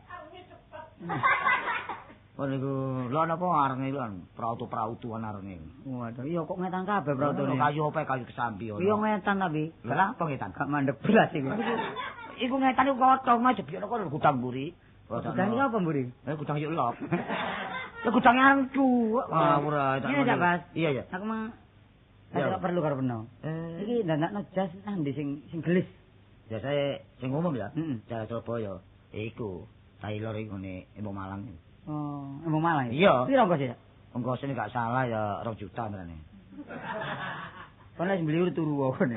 [SPEAKER 7] Kon iku lho napa arenge lho prautu-prautuan arenge.
[SPEAKER 1] Waduh, iya kok ngetan kabeh prautune.
[SPEAKER 7] Kayu apa kayu kesambi ono.
[SPEAKER 1] Iya ngetan tapi.
[SPEAKER 7] Lha apa ngetan?
[SPEAKER 1] Gak mandek blas iku.
[SPEAKER 7] Iku ngetan iku kotong mah jebiono kono gudang mburi.
[SPEAKER 1] Gudang iki apa mburi?
[SPEAKER 7] Gudang yuk lop. Ya gudang angku. Ngawur ae tak.
[SPEAKER 1] Iya, Mas.
[SPEAKER 7] Iya, ya.
[SPEAKER 1] Aku mah gak perlu karo peno. Iki ndandakno jas nang ndi sing gelis.
[SPEAKER 7] Biasane sing umum ya. Daerah Surabaya. Iku Taylor iku ngene Embong Malang.
[SPEAKER 1] Oh, Embong Malang.
[SPEAKER 7] Iya.
[SPEAKER 1] Piro ongkose?
[SPEAKER 7] Ongkose gak salah ya 2 juta menane.
[SPEAKER 1] Kon wis beli turu kok kono.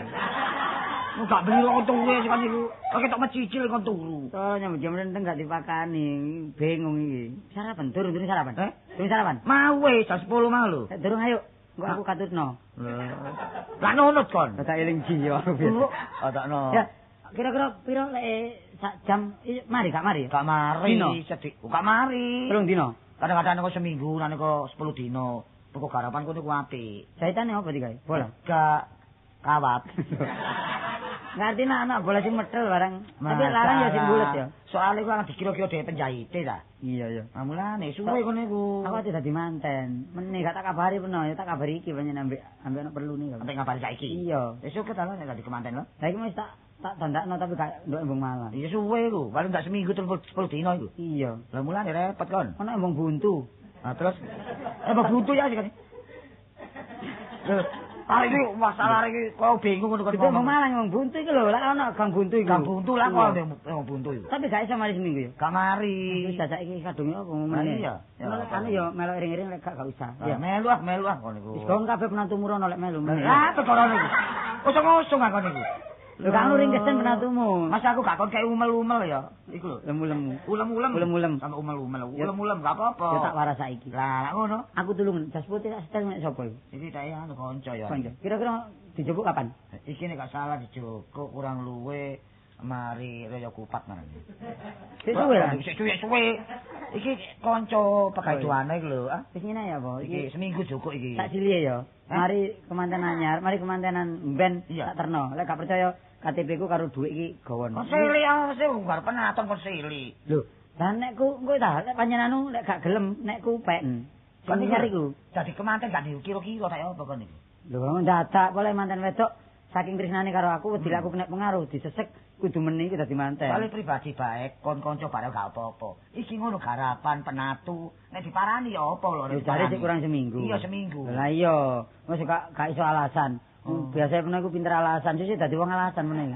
[SPEAKER 7] Gak beli kok turu sing kan iku. Kok ketok mecicil kon turu.
[SPEAKER 1] Oh, nyambut jam renteng gak dipakani, bingung iki. Sarapan durung sarapan.
[SPEAKER 7] Eh?
[SPEAKER 1] Durung sarapan.
[SPEAKER 7] Mau wis jam 10 mau lho.
[SPEAKER 1] Durung ayo. Engko aku katutno.
[SPEAKER 7] Lah nunut kon.
[SPEAKER 1] Tak eling ji yo aku.
[SPEAKER 7] Oh, takno.
[SPEAKER 1] Ya, kira-kira piro lek sak jam mari gak mari?
[SPEAKER 7] Gak mari, sedih. Gak mari.
[SPEAKER 1] 3 dino.
[SPEAKER 7] Kadang-kadang kok seminggu, nang kok 10 dino. Pokok garapan ku niku apik.
[SPEAKER 1] Jahitane apa digawe? Bola.
[SPEAKER 7] Gak kawat.
[SPEAKER 1] Ngerti nak anak bola sing medhel barang. Tapi larang ya sing bulet ya.
[SPEAKER 7] Soale ku ana dikira-kira dhewe penjahite ta.
[SPEAKER 1] Iya iya.
[SPEAKER 7] Nah mulane suwe kono iku.
[SPEAKER 1] Aku ate dadi manten. Meneh gak tak kabari peno, ya tak kabari iki pancen ambek ana perlune kok.
[SPEAKER 7] Ambek ngabari saiki.
[SPEAKER 1] Iya.
[SPEAKER 7] Wis oke ta nek dadi kemanten lho.
[SPEAKER 1] Lah iki wis tak dandakno tapi gak nduk Embong Malang.
[SPEAKER 7] Iya suwe iku, paling gak seminggu 10 dino iku.
[SPEAKER 1] Iya.
[SPEAKER 7] Lah mulane repot kon.
[SPEAKER 1] Ono embong buntu.
[SPEAKER 7] Nah terus embong buntu ya sih kan. Terus iki masalah iki kok bingung ngono kon.
[SPEAKER 1] Embong Malang embong buntu iki lho, lak ono gang buntu iku.
[SPEAKER 7] Gang buntu lah kok embong buntu iku.
[SPEAKER 1] Tapi gak iso mari seminggu ya.
[SPEAKER 7] Gak mari.
[SPEAKER 1] Wis dadak iki kadunge apa meneh.
[SPEAKER 7] Iya.
[SPEAKER 1] Anu ya melok iring-iring lek gak usah.
[SPEAKER 7] Ya melu ah kon iku.
[SPEAKER 1] Wis gong kabeh penantumu rono lek melu.
[SPEAKER 7] Lah perkara niku. Usung-usung aku niku.
[SPEAKER 1] Lho gak ringkesen penantumu.
[SPEAKER 7] Mas aku gak kon kaya umel-umel ya. Iku lho.
[SPEAKER 1] Lemu-lemu.
[SPEAKER 7] Ulem-ulem.
[SPEAKER 1] Ulem-ulem.
[SPEAKER 7] Sampe umel-umel. Ulem-ulem gak apa-apa.
[SPEAKER 1] Ya tak waras saiki.
[SPEAKER 7] Lah lak ngono.
[SPEAKER 1] Aku tulung jas putih tak setel nek sapa iku?
[SPEAKER 7] Iki tak anu kanca ya.
[SPEAKER 1] Kanca. Kira-kira dijupuk kapan?
[SPEAKER 7] Iki nek gak salah dijupuk kurang luwe mari raya kupat marane.
[SPEAKER 1] Sik suwe lah.
[SPEAKER 7] Sik suwe. Iki kanca pegaduane iki lho, ah.
[SPEAKER 1] Wis ngene ya apa?
[SPEAKER 7] Iki seminggu jukuk iki.
[SPEAKER 1] Tak silihe ya. Mari kemanten anyar, mari kemantenan ben tak terno. Lek gak percaya KTP ku karo dhuwit iki gawono.
[SPEAKER 7] Kon sili ah, sing arep penaton kon sili.
[SPEAKER 1] Lho, lah nek ku engko ta, lek pancen anu lek gak gelem nek ku peken. Kon nyar iku.
[SPEAKER 7] Dadi kemanten gak dikira-kira tak apa kon iki.
[SPEAKER 1] Lho, dadak boleh manten wedok saking tresnane karo aku wedi aku kena pengaruh disesek kudu meni iku dadi manten.
[SPEAKER 7] Soale pribadi baik, kon kanca bareng gak apa-apa. Iki ngono garapan penatu, nek diparani ya apa lho.
[SPEAKER 1] Lho jare sik kurang seminggu.
[SPEAKER 7] Iya seminggu.
[SPEAKER 1] Lah iya, wis gak iso alasan. Biasane peno iku pinter alasan, sik dadi wong alasan meneh.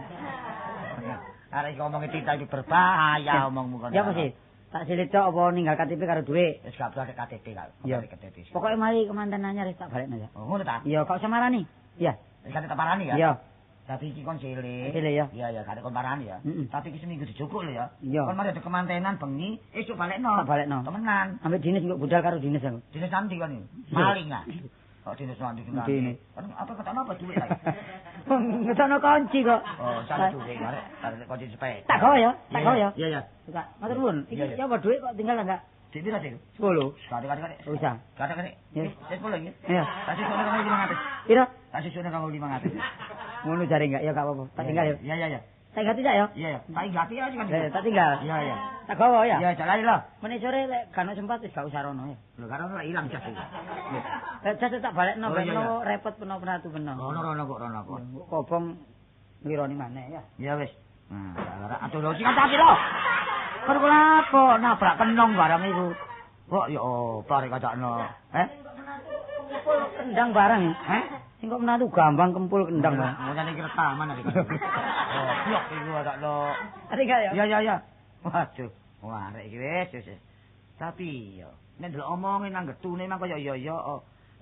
[SPEAKER 7] Arek iki omonge tita iki berbahaya omongmu kono.
[SPEAKER 1] Ya apa sih? Tak silit tok apa ninggal KTP karo dhuwit?
[SPEAKER 7] Wis gak perlu KTP kok.
[SPEAKER 1] Iya.
[SPEAKER 7] KTP.
[SPEAKER 1] Pokoke mari kemanten anyar wis tak balekno ya.
[SPEAKER 7] Oh ngono ta?
[SPEAKER 1] Iya, kok usah marani. Iya.
[SPEAKER 7] Wis gak tak parani ya.
[SPEAKER 1] Iya.
[SPEAKER 7] Tapi iki kon cilik.
[SPEAKER 1] Cilik ya.
[SPEAKER 7] Iya ya, gak kon parani ya. Tapi iki seminggu dijukuk lho ya.
[SPEAKER 1] Iya.
[SPEAKER 7] Kon mari ada kemantenan bengi, esuk balekno.
[SPEAKER 1] Tak balekno.
[SPEAKER 7] Temenan.
[SPEAKER 1] Ambek dinas engko budal karo dinas aku.
[SPEAKER 7] Dinas nanti kon iki. Maling ah. Kok dinas nanti nanti. Apa ketokno apa dhuwit ta?
[SPEAKER 1] Ngetokno kunci kok.
[SPEAKER 7] Oh, salah dhuwit arek arek kunci sepeda.
[SPEAKER 1] Tak gawa ya, tak gawa ya.
[SPEAKER 7] Iya ya.
[SPEAKER 1] Suka. Matur nuwun. Iki apa dhuwit kok tinggal enggak?
[SPEAKER 7] Duit piro, Dik?
[SPEAKER 1] 10.
[SPEAKER 7] Kate-kate.
[SPEAKER 1] Usah.
[SPEAKER 7] Kate-kate.
[SPEAKER 1] Ya.
[SPEAKER 7] Wis 10 iki.
[SPEAKER 1] Iya.
[SPEAKER 7] Tak susune kang 500.
[SPEAKER 1] Piro?
[SPEAKER 7] Tak susune kang 500.
[SPEAKER 1] Ngono jare enggak ya gak apa-apa. Tak tinggal ya.
[SPEAKER 7] Iya iya iya.
[SPEAKER 1] Tak ganti tak ya?
[SPEAKER 7] Iya, iya. Tak ganti ya kan.
[SPEAKER 1] Tak tinggal.
[SPEAKER 7] Iya, iya.
[SPEAKER 1] Tak gawa ya.
[SPEAKER 7] Iya, jalan lho.
[SPEAKER 1] Meneh sore lek gak ono sempat wis gak usah rono ya.
[SPEAKER 7] Lho, karo ora ilang jas iki.
[SPEAKER 1] Lek jas tak balekno, balekno repot peno-penatu peno.
[SPEAKER 7] Rono rono kok rono kok.
[SPEAKER 1] Kobong nglironi maneh ya.
[SPEAKER 7] Iya wis. Nah, ora aduh lho sing hati lho. Kon lapo nabrak kenong barang iku. Kok ya opo arek kacakno. Heh?
[SPEAKER 1] Kempul kendang barang ya.
[SPEAKER 7] Heh?
[SPEAKER 1] Sing kok menatu gambang kempul kendang barang.
[SPEAKER 7] Ngene iki rekaman iki. Oh, blok iku kacakno.
[SPEAKER 1] Tinggal ya.
[SPEAKER 7] Iya, iya, iya. Waduh, wah arek iki wis wis. Tapi yo nek ndelok omonge nang getune mang kaya iya iya.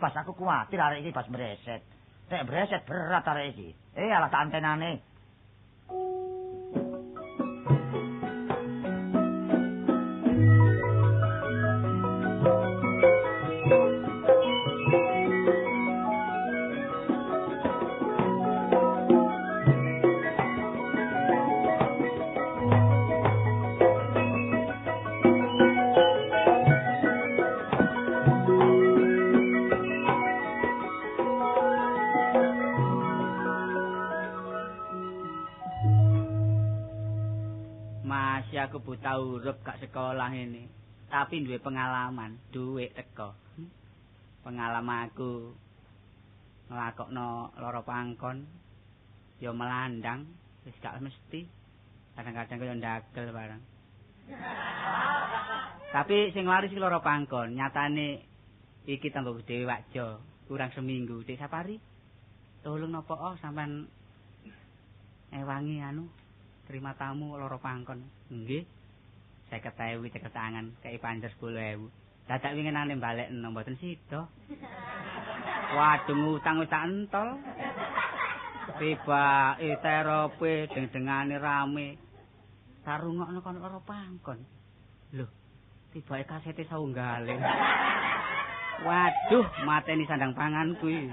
[SPEAKER 7] Pas aku kuwatir arek iki pas mreset. Nek mreset berat arek iki. Alah tak antenane.
[SPEAKER 5] Aku buta huruf gak sekolah ini, tapi duwe pengalaman, duwe teko. Pengalaman aku nglakokno lara pangkon, ya melandang, wis gak mesti. Kadang-kadang kaya ndagel barang. Tapi sing laris iki lara pangkon, nyatane iki tanggo dhewe Wakjo, kurang seminggu. Dik Sapari, tolong napa oh sampean ewangi anu terima tamu lara pangkon. Nggih. 50.000 cekel tangan, kei panjer 10.000. Dadak winginane balekno mboten sida. Waduh ngutang wis tak entol. Tibake terope deng-dengane rame. Tak rungokno kon lara pangkon. Lho, tibake kasete saunggale. Waduh, mateni sandang panganku iki.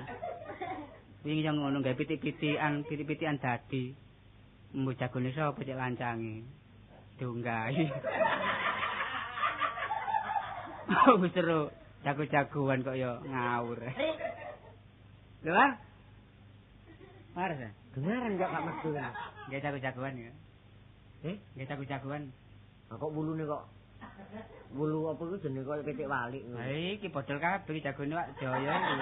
[SPEAKER 5] Wingi yo ngono gawe pitik-pitikan, pitik-pitikan dadi. Mbok jagone sapa cek lancange. Diunggahi. Wis seru, jago-jagoan kok ya ngawur. Lho, War. War.
[SPEAKER 2] Dengaran kok gak metu kan.
[SPEAKER 5] Nggih jago-jagoan ya. Nggih jago-jagoan.
[SPEAKER 2] Lah kok wulune kok wulu apa iku jenenge koyo pitik walik ngono.
[SPEAKER 5] Ha iki bodol kabeh jagone Wak Jaya iki.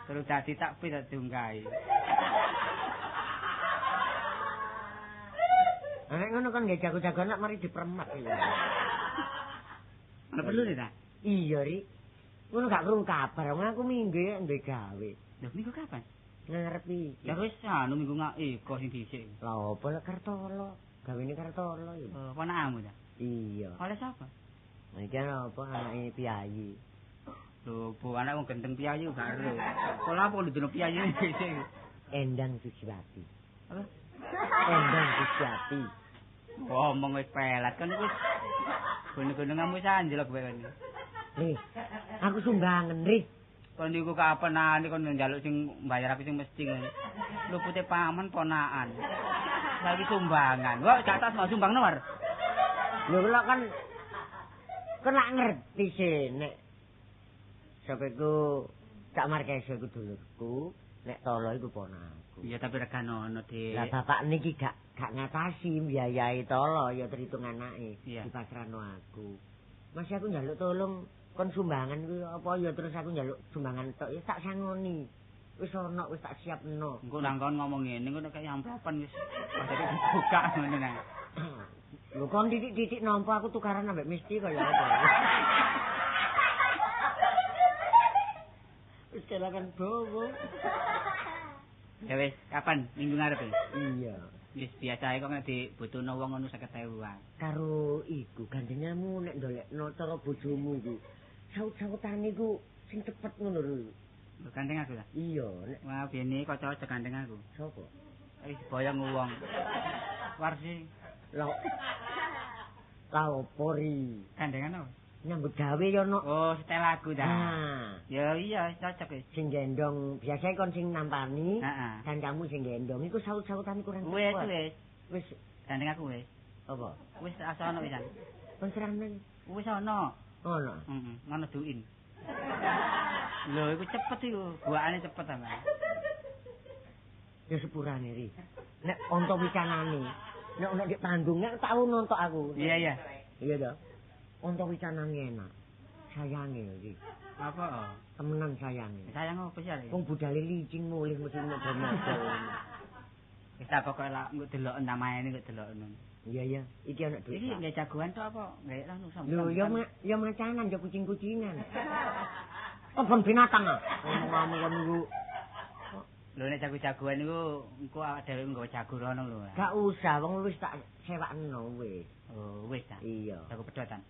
[SPEAKER 5] Terus dadi tak pit diunggahi.
[SPEAKER 2] Nek ngono kan nggih jago-jagoan lak mari dipremat iki.
[SPEAKER 5] Ana perlu ta?
[SPEAKER 2] Iya, Ri. Ngono gak krungu kabar, wong aku minggu ya duwe gawe.
[SPEAKER 5] Lho, minggu kapan?
[SPEAKER 2] Ngarep iki.
[SPEAKER 5] Ya wis anu minggu iko sing dhisik.
[SPEAKER 2] Lah opo lek Kartolo? Gawene Kartolo ya.
[SPEAKER 5] Oh, ponakmu ta?
[SPEAKER 2] Iya.
[SPEAKER 5] Oleh sapa?
[SPEAKER 2] Lah iki ana apa anake piyayi.
[SPEAKER 5] Lho, bu anak wong gendeng piyayi gak ero. Kok lha apa ndudono piyayi dhisik?
[SPEAKER 2] Endang Sujiwati.
[SPEAKER 5] Apa?
[SPEAKER 2] Endang Sujiwati.
[SPEAKER 5] Ngomong wis pelat kan wis gono-gono wis anjlok kowe kan.
[SPEAKER 2] Ri, aku sumbangen, Ri.
[SPEAKER 5] Kon niku kapenane kon njaluk sing mbayar aku sing mesti ngono. Lupute paman ponakan. Saiki sumbangan. Wah, gak tas mau sumbangno, War.
[SPEAKER 2] Lho kula kan lak ngerti sih nek sapa iku Cak Markeso iku dulurku, nek Tolo iku ponakanku.
[SPEAKER 5] Iya, tapi regane ono, Dik.
[SPEAKER 2] Lah bapak niki gak ngatasi mbiayai Tolo ya terhitung anake dipasrahno aku. Masih aku njaluk tolong kon sumbangan kuwi apa ya terus aku njaluk sumbangan tok ya tak sangoni. Wis ono wis tak siapno.
[SPEAKER 5] Engko nang kon ngomong ngene engko nek kaya amplopan wis padake dibuka ngono nang.
[SPEAKER 2] Lho kon titik-titik nampa aku tukaran ambek Misti kaya apa. Wis kelakan bowo.
[SPEAKER 5] Ya wis, kapan? Minggu ngarep ya?
[SPEAKER 2] Iya.
[SPEAKER 5] Wis biasae kok nek dibutuhno wong ngono 50.000 wae.
[SPEAKER 2] Karo iku gandengamu nek ndolekno cara bojomu iku. Saut-sautane iku sing cepet ngono lho.
[SPEAKER 5] Lho gandeng aku ta?
[SPEAKER 2] Iya, nek
[SPEAKER 5] wah bene kocok gandeng aku.
[SPEAKER 2] Sopo?
[SPEAKER 5] Wis boyong wong. Warsi.
[SPEAKER 2] Lah. Lah opo ri?
[SPEAKER 5] Gandengan apa?
[SPEAKER 2] Nyambut gawe ya ono.
[SPEAKER 5] Oh, setel lagu ta.
[SPEAKER 2] Nah.
[SPEAKER 5] Ya iya, cocok wis.
[SPEAKER 2] Sing gendong, biasane kon sing nampani,
[SPEAKER 5] heeh.
[SPEAKER 2] Kan kamu sing gendong iku saut-sautan kurang
[SPEAKER 5] wis, wis.
[SPEAKER 2] Wis
[SPEAKER 5] gandeng aku wis.
[SPEAKER 2] Apa?
[SPEAKER 5] Wis asa ono wisan.
[SPEAKER 2] Kon serane.
[SPEAKER 5] Wis ono.
[SPEAKER 2] Ono.
[SPEAKER 5] Heeh, ngono duin. Lho, iku cepet iku, buakane cepet ta, Mas.
[SPEAKER 2] Ya sepurane ri. Nek onto wicanane, nek ono di panggung nek tau nonton aku.
[SPEAKER 1] Iya, iya.
[SPEAKER 2] Iya to. Onto wicanane enak. Sayange iki.
[SPEAKER 1] Apa?
[SPEAKER 2] Temenan sayange.
[SPEAKER 1] Sayang apa sih arek?
[SPEAKER 2] Wong budale licin mulih mesti modho-modho.
[SPEAKER 1] Wis ta pokoke lak engko deloken namane engko deloken.
[SPEAKER 2] Iya iya, iki ana duit.
[SPEAKER 1] Iki nggih jagoan tok apa? Nggih anu sampeyan.
[SPEAKER 2] Lho ya ya macanan ya kucing-kucingan. Kebon binatang ah. Ngomong-ngomong kon niku.
[SPEAKER 1] Lho nek jago-jagoan niku engko awak dhewe nggawa jago rono lho.
[SPEAKER 2] Gak usah, wong wis tak sewakno wis.
[SPEAKER 1] Oh, wis ta.
[SPEAKER 2] Iya.
[SPEAKER 1] Jago pedotan.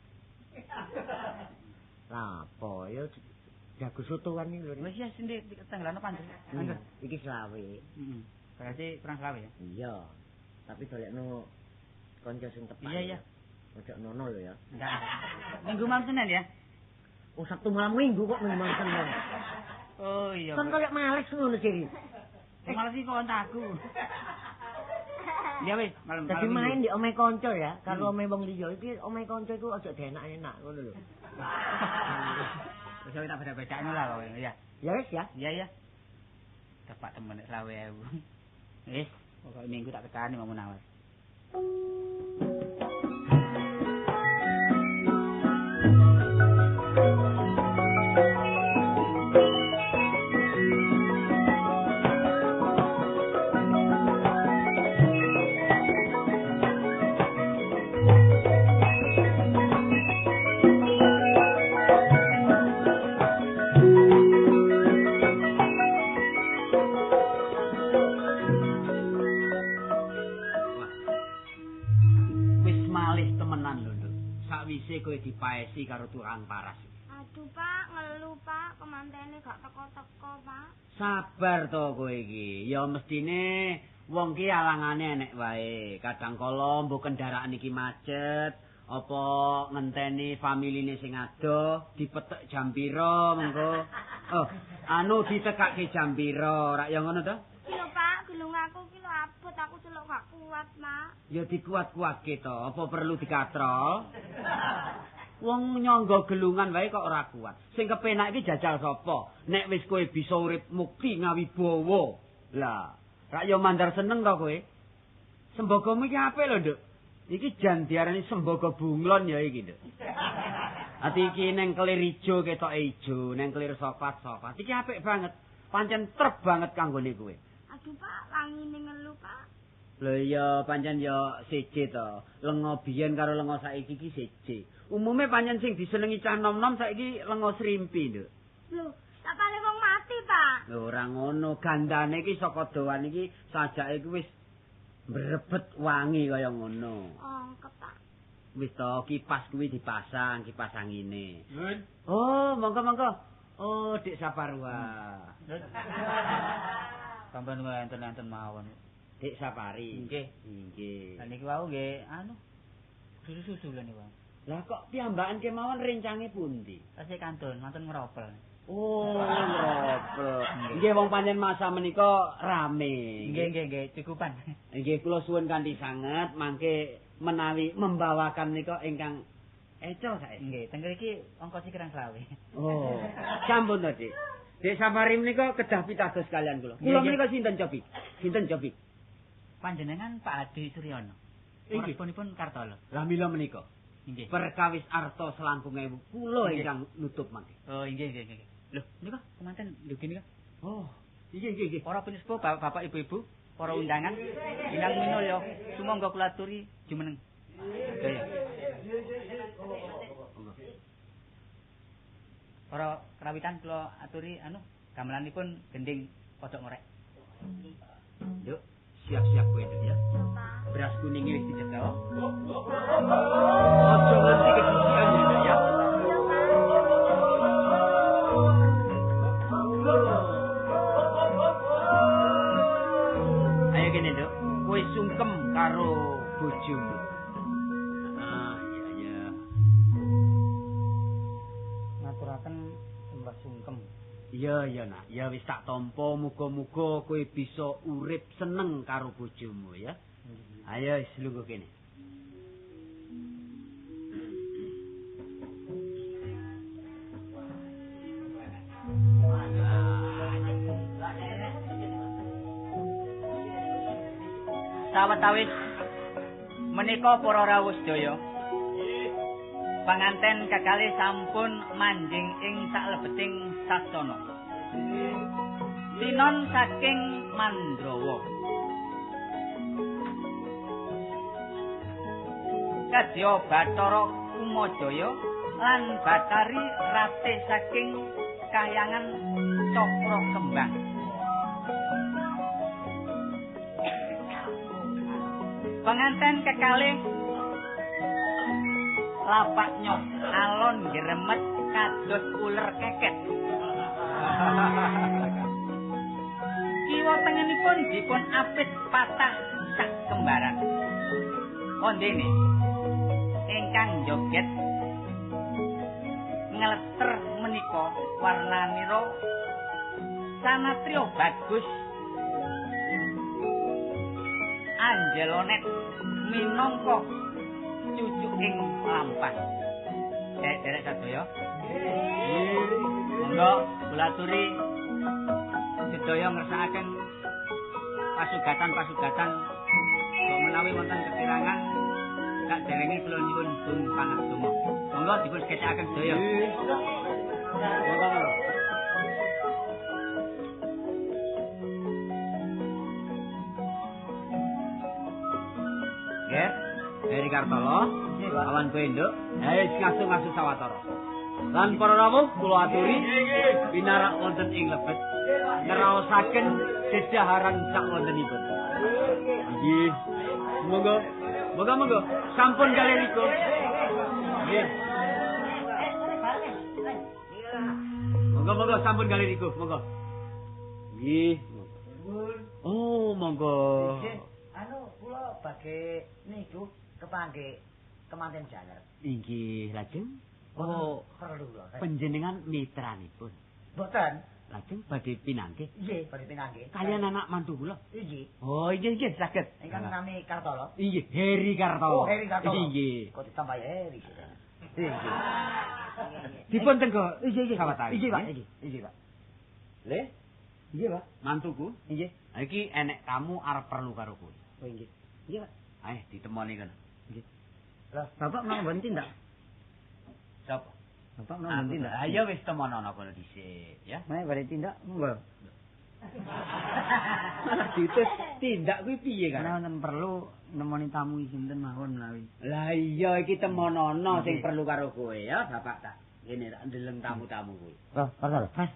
[SPEAKER 2] Lah apa ya jago sotoan iki lho.
[SPEAKER 1] Wis ya sing tanggalane panjer.
[SPEAKER 2] Iki 25.
[SPEAKER 1] Heeh. Berarti kurang 25 ya?
[SPEAKER 2] Iya. Tapi golekno kanca sing tepat.
[SPEAKER 1] Iya, iya.
[SPEAKER 2] Ojo nono lho ya.
[SPEAKER 1] Enggak. Minggu malam Senin ya?
[SPEAKER 2] Oh, Sabtu malam Minggu kok minggu malam Senin.
[SPEAKER 1] Oh iya.
[SPEAKER 2] Kon koyo males ngono sih.
[SPEAKER 1] Males iki kok aku. Ya wis, malam.
[SPEAKER 2] Dadi main di omahe kanca ya, karo omahe wong liya iki omahe kanca iku aja dienak-enak ngono lho.
[SPEAKER 1] Wis tak beda-bedakno lah pokoke ya.
[SPEAKER 2] Ya wis ya.
[SPEAKER 1] Iya ya. Tepak temen nek 25.000. Wis, pokoke minggu tak tekani mau nawar.
[SPEAKER 5] Kowe dipaesi karo tukang paras.
[SPEAKER 6] Aduh, Pak, ngelu, Pak, kemantene gak teko-teko, Pak.
[SPEAKER 5] Sabar to kowe iki. Ya mestine wong ki alangane enek wae. Kadang kala mbok kendaraan iki macet, apa ngenteni familine sing adoh, dipetek jam pira mengko. Oh, anu ditekake jam pira, rak ya ngono to?
[SPEAKER 6] Iki lho, Pak, gelung aku ki lho abot, aku celuk gak kuat, Mak.
[SPEAKER 5] Ya dikuat-kuatke to, apa perlu dikatrol? Wong nyangga gelungan wae kok ora kuat. Sing kepenak iki jajal sapa? Nek wis kowe bisa urip mukti ngawibawa. Lah, rak ya mandar seneng to kowe? Sembagamu iki apik lho, Nduk. Iki jan diarani sembaga bunglon ya iki, Nduk. Ati iki neng kelir ijo ketoke ijo, neng kelir coklat coklat. Iki apik banget. Pancen trep banget kanggone kowe.
[SPEAKER 6] Aduh, Pak, wangine ngelu, Pak.
[SPEAKER 5] Lho iya, pancen ya siji to. Lenga biyen karo lenga saiki iki siji. Umume pancen sing disenengi cah nom-nom saiki lenga srimpi, Nduk.
[SPEAKER 6] Lho, tak pale wong mati, Pak.
[SPEAKER 5] Lho ora ngono, gandane iki saka dowan iki sajake iki wis mbrebet wangi kaya ngono.
[SPEAKER 6] Ongkep, Pak.
[SPEAKER 5] Wis to, kipas kuwi dipasang, kipas angine. Oh, monggo-monggo. Oh, Dik Saparwa.
[SPEAKER 1] Sampeyan enten-enten mawon.
[SPEAKER 5] Dik Sapari.
[SPEAKER 1] Nggih.
[SPEAKER 5] Nggih.
[SPEAKER 1] Lah niki wau nggih anu susu-susu lho niku.
[SPEAKER 5] Lah kok piyambakan kemawon rencange pundi?
[SPEAKER 1] Tasih kantun, mantun ngeropel.
[SPEAKER 5] Oh, ngeropel. Nggih wong pancen masa menika rame.
[SPEAKER 1] Nggih, nggih, nggih, cukupan.
[SPEAKER 5] Nggih, kula suwun kanthi sanget mangke menawi membawakan menika ingkang eco sae.
[SPEAKER 1] Nggih, teng mriki ongkose kirang 25.
[SPEAKER 5] Oh, sampun to, Dik. Dik Sapari menika kedah pitados kalian kula. Kula menika sinten cobi? Sinten cobi?
[SPEAKER 1] Panjenengan Pak Adi Suryono.
[SPEAKER 5] Inggih.
[SPEAKER 1] Pun Kartolo.
[SPEAKER 5] Lah mila menika.
[SPEAKER 1] Nggih.
[SPEAKER 5] Perkawis arta selangkung ewu kula ingkang nutup mangke.
[SPEAKER 1] Oh, inggih nggih nggih. Lho, nika kemanten ndugi nika.
[SPEAKER 5] Oh, inggih nggih nggih.
[SPEAKER 1] Para pinusepuh, bapak-bapak, ibu-ibu, para undangan, ingkang minulya, sumangga kula aturi jumeneng. Sedaya. Para krawitan kula aturi anu gamelanipun gending pojok ngorek.
[SPEAKER 5] Nduk, siap-siap kowe Nduk ya. Beras kuning wis dicekel. Aja nganti kedisian ya Nduk ya. Ayo kene Nduk, kowe sungkem karo bojomu. Ah, iya iya.
[SPEAKER 1] Ngaturaken sembah sungkem.
[SPEAKER 5] Iya iya nak, ya wis tak tampa muga-muga kowe bisa urip seneng karo bojomu ya. Ayo wis lungguh kene.
[SPEAKER 8] Sawetawis menika para rawuh sedaya. Panganten kekalih sampun manjing ing saklebeting sasana. Tinon saking Mandrawa. Kadya Bathara Kumajaya lan Bathari Ratih saking Kahyangan Cakra Kembang. Penganten kekalih lapak nyok alon gremet kados uler keket. Kiwa tengenipun dipun apit patah sak kembaran. Kondene ingkang joget ngleter menika warnanira sanatriya bagus Anjelonet minangka cucuking lampah. Derek sadaya. Monggo kula aturi sedaya ngersakaken pasugatan-pasugatan kok menawi wonten kekirangan sakderenge kula nyuwun pun pangaksama. Monggo dipun sekecakaken sedaya. Monggo. Ger, Heri Kartolo, awan kowe nduk, ayo ngasu-ngasu sawetara. Lan para rawuh kula aturi pinarak wonten ing lebet ngraosaken dedaharan sakwontenipun. Nggih. Monggo. Monggo monggo. Sampun kalih niku. Nggih. Monggo monggo sampun kalih niku, monggo. Nggih. Oh, monggo.
[SPEAKER 7] Anu kula badhe niku kepanggih kemanten jaler.
[SPEAKER 5] Inggih, lajeng oh
[SPEAKER 7] perlu kula.
[SPEAKER 5] Panjenengan mitranipun.
[SPEAKER 7] Mboten.
[SPEAKER 5] Lajeng badhe pinanggih.
[SPEAKER 7] Nggih, badhe pinanggih.
[SPEAKER 5] Kaliyan anak mantu kula.
[SPEAKER 7] Inggih.
[SPEAKER 5] Oh, inggih inggih saged.
[SPEAKER 7] Ingkang nami Kartolo.
[SPEAKER 5] Inggih, Heri Kartolo.
[SPEAKER 7] Oh, Heri Kartolo.
[SPEAKER 5] Inggih.
[SPEAKER 7] Kok ditambah Heri. Inggih.
[SPEAKER 5] Dipun tenggo.
[SPEAKER 7] Inggih, inggih.
[SPEAKER 5] Sawetawis.
[SPEAKER 7] Inggih, Pak. Inggih, inggih, Pak.
[SPEAKER 5] Le?
[SPEAKER 1] Nggih, Pak.
[SPEAKER 5] Mantuku.
[SPEAKER 1] Nggih.
[SPEAKER 5] Iki enek tamu arep perlu karo kowe.
[SPEAKER 1] Oh, nggih. Nggih, Pak.
[SPEAKER 5] Ayo ditemoni kono.
[SPEAKER 1] Nggih. Lah, Bapak menawa mboten tindak?
[SPEAKER 5] Sapa?
[SPEAKER 1] Bapak menawa mboten tindak?
[SPEAKER 5] Lah ya wis temonono kono dhisik, ya.
[SPEAKER 1] Menawi badhe tindak, monggo.
[SPEAKER 5] Malah dites tindak kuwi piye kan?
[SPEAKER 1] Menawi wonten perlu nemoni tamu sinten mawon menawi.
[SPEAKER 5] Lah iya iki temonono sing perlu karo kowe ya, Bapak tak. Ngene tak ndeleng tamu-tamu kuwi.
[SPEAKER 7] Lah, Kartolo.
[SPEAKER 1] Mas.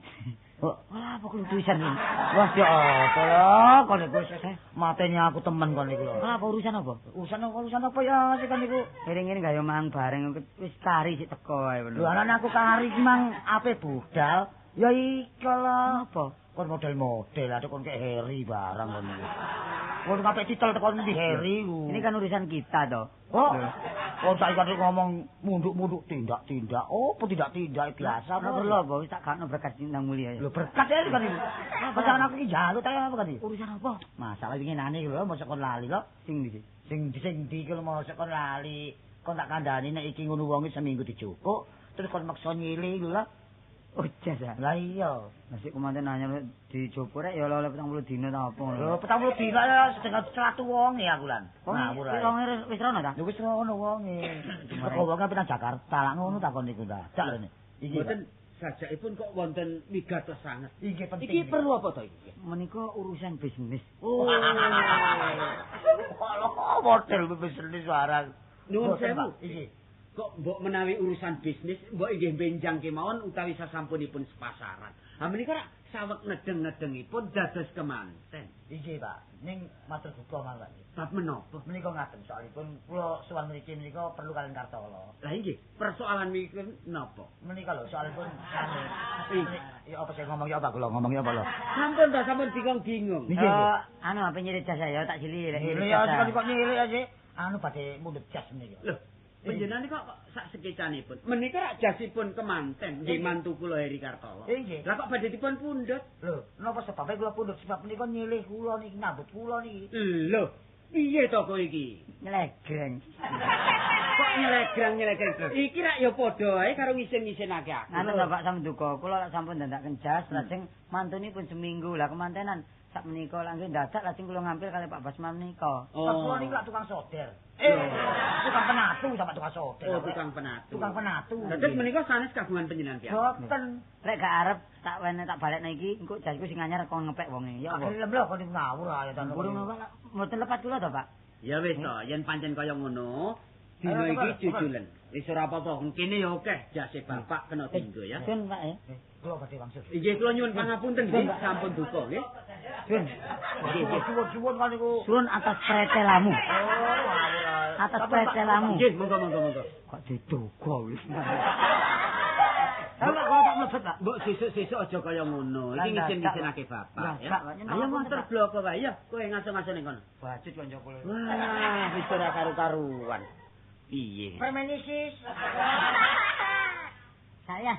[SPEAKER 7] Oh, wah, apa kelutusan ini? Wah, ya apa lho, kon iku mateni aku temen kon iku lho.
[SPEAKER 1] Lah, apa urusan apa?
[SPEAKER 7] Urusan apa ya sik kon iku?
[SPEAKER 1] Ngene gawe mang bareng wis kari sik teko ae.
[SPEAKER 7] Lho, anane aku kari iki mang ape budal? Ya iki lho.
[SPEAKER 1] Apa?
[SPEAKER 7] Kon model-model aduh kon kek Heri barang kon iku. Kon kabeh titel tekon ndi Heri ku.
[SPEAKER 1] Ini kan urusan kita toh.
[SPEAKER 7] Oh. Kon saiki kan ngomong munduk-munduk tindak-tindak. Oh, apa tindak-tindak biasa
[SPEAKER 1] apa perlu apa wis tak gakno berkas nang mulia ya.
[SPEAKER 7] Lho berkas ya kan iki. Pasangan aku iki njaluk ta apa kan iki?
[SPEAKER 1] Urusan apa?
[SPEAKER 7] Masalah winginane iki lho mosok kon lali lho.
[SPEAKER 1] Sing ndi?
[SPEAKER 7] Sing ndi iki lho mosok kon lali. Kon tak kandhani nek iki ngono wonge seminggu dijukuk, terus kon maksa nyilih lho.
[SPEAKER 1] Oh, jas ya.
[SPEAKER 7] Lah iya,
[SPEAKER 1] masih kemanten hanya dijopo rek ya oleh 40 dina ta apa ngono.
[SPEAKER 7] Lho 40 dina ya setengah 100 wonge aku lan.
[SPEAKER 1] Ngawur ae. Wonge wis rono ta?
[SPEAKER 7] Lho wis rono wonge. Teko wonge nang Jakarta lak ngono takon niku ta. Dak rene.
[SPEAKER 5] Iki mboten sajakipun kok wonten migatos sanget.
[SPEAKER 7] Iki penting.
[SPEAKER 5] Iki perlu apa to iki?
[SPEAKER 1] Menika urusan bisnis.
[SPEAKER 7] Oh. Lho model bisnis warang.
[SPEAKER 5] Nuwun sewu.
[SPEAKER 7] Iki.
[SPEAKER 5] Kok mbok menawi urusan bisnis mbok inggih benjang kemawon utawi sasampunipun sepasaran. Ha menika rak saweg nedeng-nedengipun dados kemanten.
[SPEAKER 7] Inggih, Pak. Ning matur duka mawon.
[SPEAKER 5] Bab menapa?
[SPEAKER 7] Menika ngaten soalipun kula sowan mriki menika perlu kalian Kartolo.
[SPEAKER 5] Lah inggih, persoalan mriki napa?
[SPEAKER 7] Menika lho soalipun anu. Ya apa sing ngomong ya apa kula ngomong ya apa lho.
[SPEAKER 5] Sampun ta sampun bingung-bingung.
[SPEAKER 1] Anu apa nyirit jas ya tak sili lek.
[SPEAKER 7] Ya kok nyirit aja. Anu badhe mundhut jas menika.
[SPEAKER 5] Lho, panjenengan kok sak sekecanipun. Menika rak jasipun kemanten nggih mantu kula Heri Kartolo.
[SPEAKER 7] Inggih.
[SPEAKER 5] Lah kok badhe dipun pundhut?
[SPEAKER 7] Lho, napa sebabe kula pundhut? Sebab menika nyilih kula niki nyambut kula niki.
[SPEAKER 5] Lho, piye to kowe iki?
[SPEAKER 1] Nyelegreng.
[SPEAKER 5] Kok nyelegreng-nyelegreng? Iki rak ya padha ae karo ngisin-ngisinake aku.
[SPEAKER 1] Anu to Pak Samduka, kula lak sampun dandaken jas, lajeng mantunipun seminggu. Lah kemantenan Sak menika lah nggih dadak lajeng kula ngampil kali Pak Basman menika.
[SPEAKER 5] Oh.
[SPEAKER 7] Kula niku lak tukang soder. Tukang penatu sama tukang soder.
[SPEAKER 5] Oh, tukang penatu.
[SPEAKER 7] Tukang penatu.
[SPEAKER 5] Dados menika sanes kagungan panjenengan piyambak.
[SPEAKER 7] Boten.
[SPEAKER 1] Lek gak arep tak wene tak balekno iki, engko jasku sing anyar kon ngepek wonge. Ya apa?
[SPEAKER 7] Gelem lho kon ngawur ae ta.
[SPEAKER 1] Burung Pak, mboten lepat kula to, Pak?
[SPEAKER 5] Ya wis to, yen pancen kaya ngono, dina iki jujulen. Wis ora apa-apa, kene ya akeh jase bapak kena dinggo ya.
[SPEAKER 1] Sun, Pak ya.
[SPEAKER 7] Kula badhe wangsul.
[SPEAKER 5] Inggih kula nyuwun pangapunten nggih, sampun duka nggih.
[SPEAKER 1] Sun.
[SPEAKER 7] Suwun-suwun kan niku.
[SPEAKER 1] Sun atas pretelamu.
[SPEAKER 7] Oh, ngawur ae.
[SPEAKER 1] Atas pretelamu.
[SPEAKER 5] Nggih, monggo monggo monggo.
[SPEAKER 1] Kok diduga wis. Lah kok tak mlebet, Pak.
[SPEAKER 5] Mbok sesuk-sesuk aja kaya ngono. Iki ngisin-ngisinake bapak ya. Ayo montor bloko wae ya, kowe ngaso-ngaso ning kono.
[SPEAKER 1] Bajut kanca kula.
[SPEAKER 5] Wah, wis ora karu-karuan. Piye?
[SPEAKER 4] Permenisis. Saya.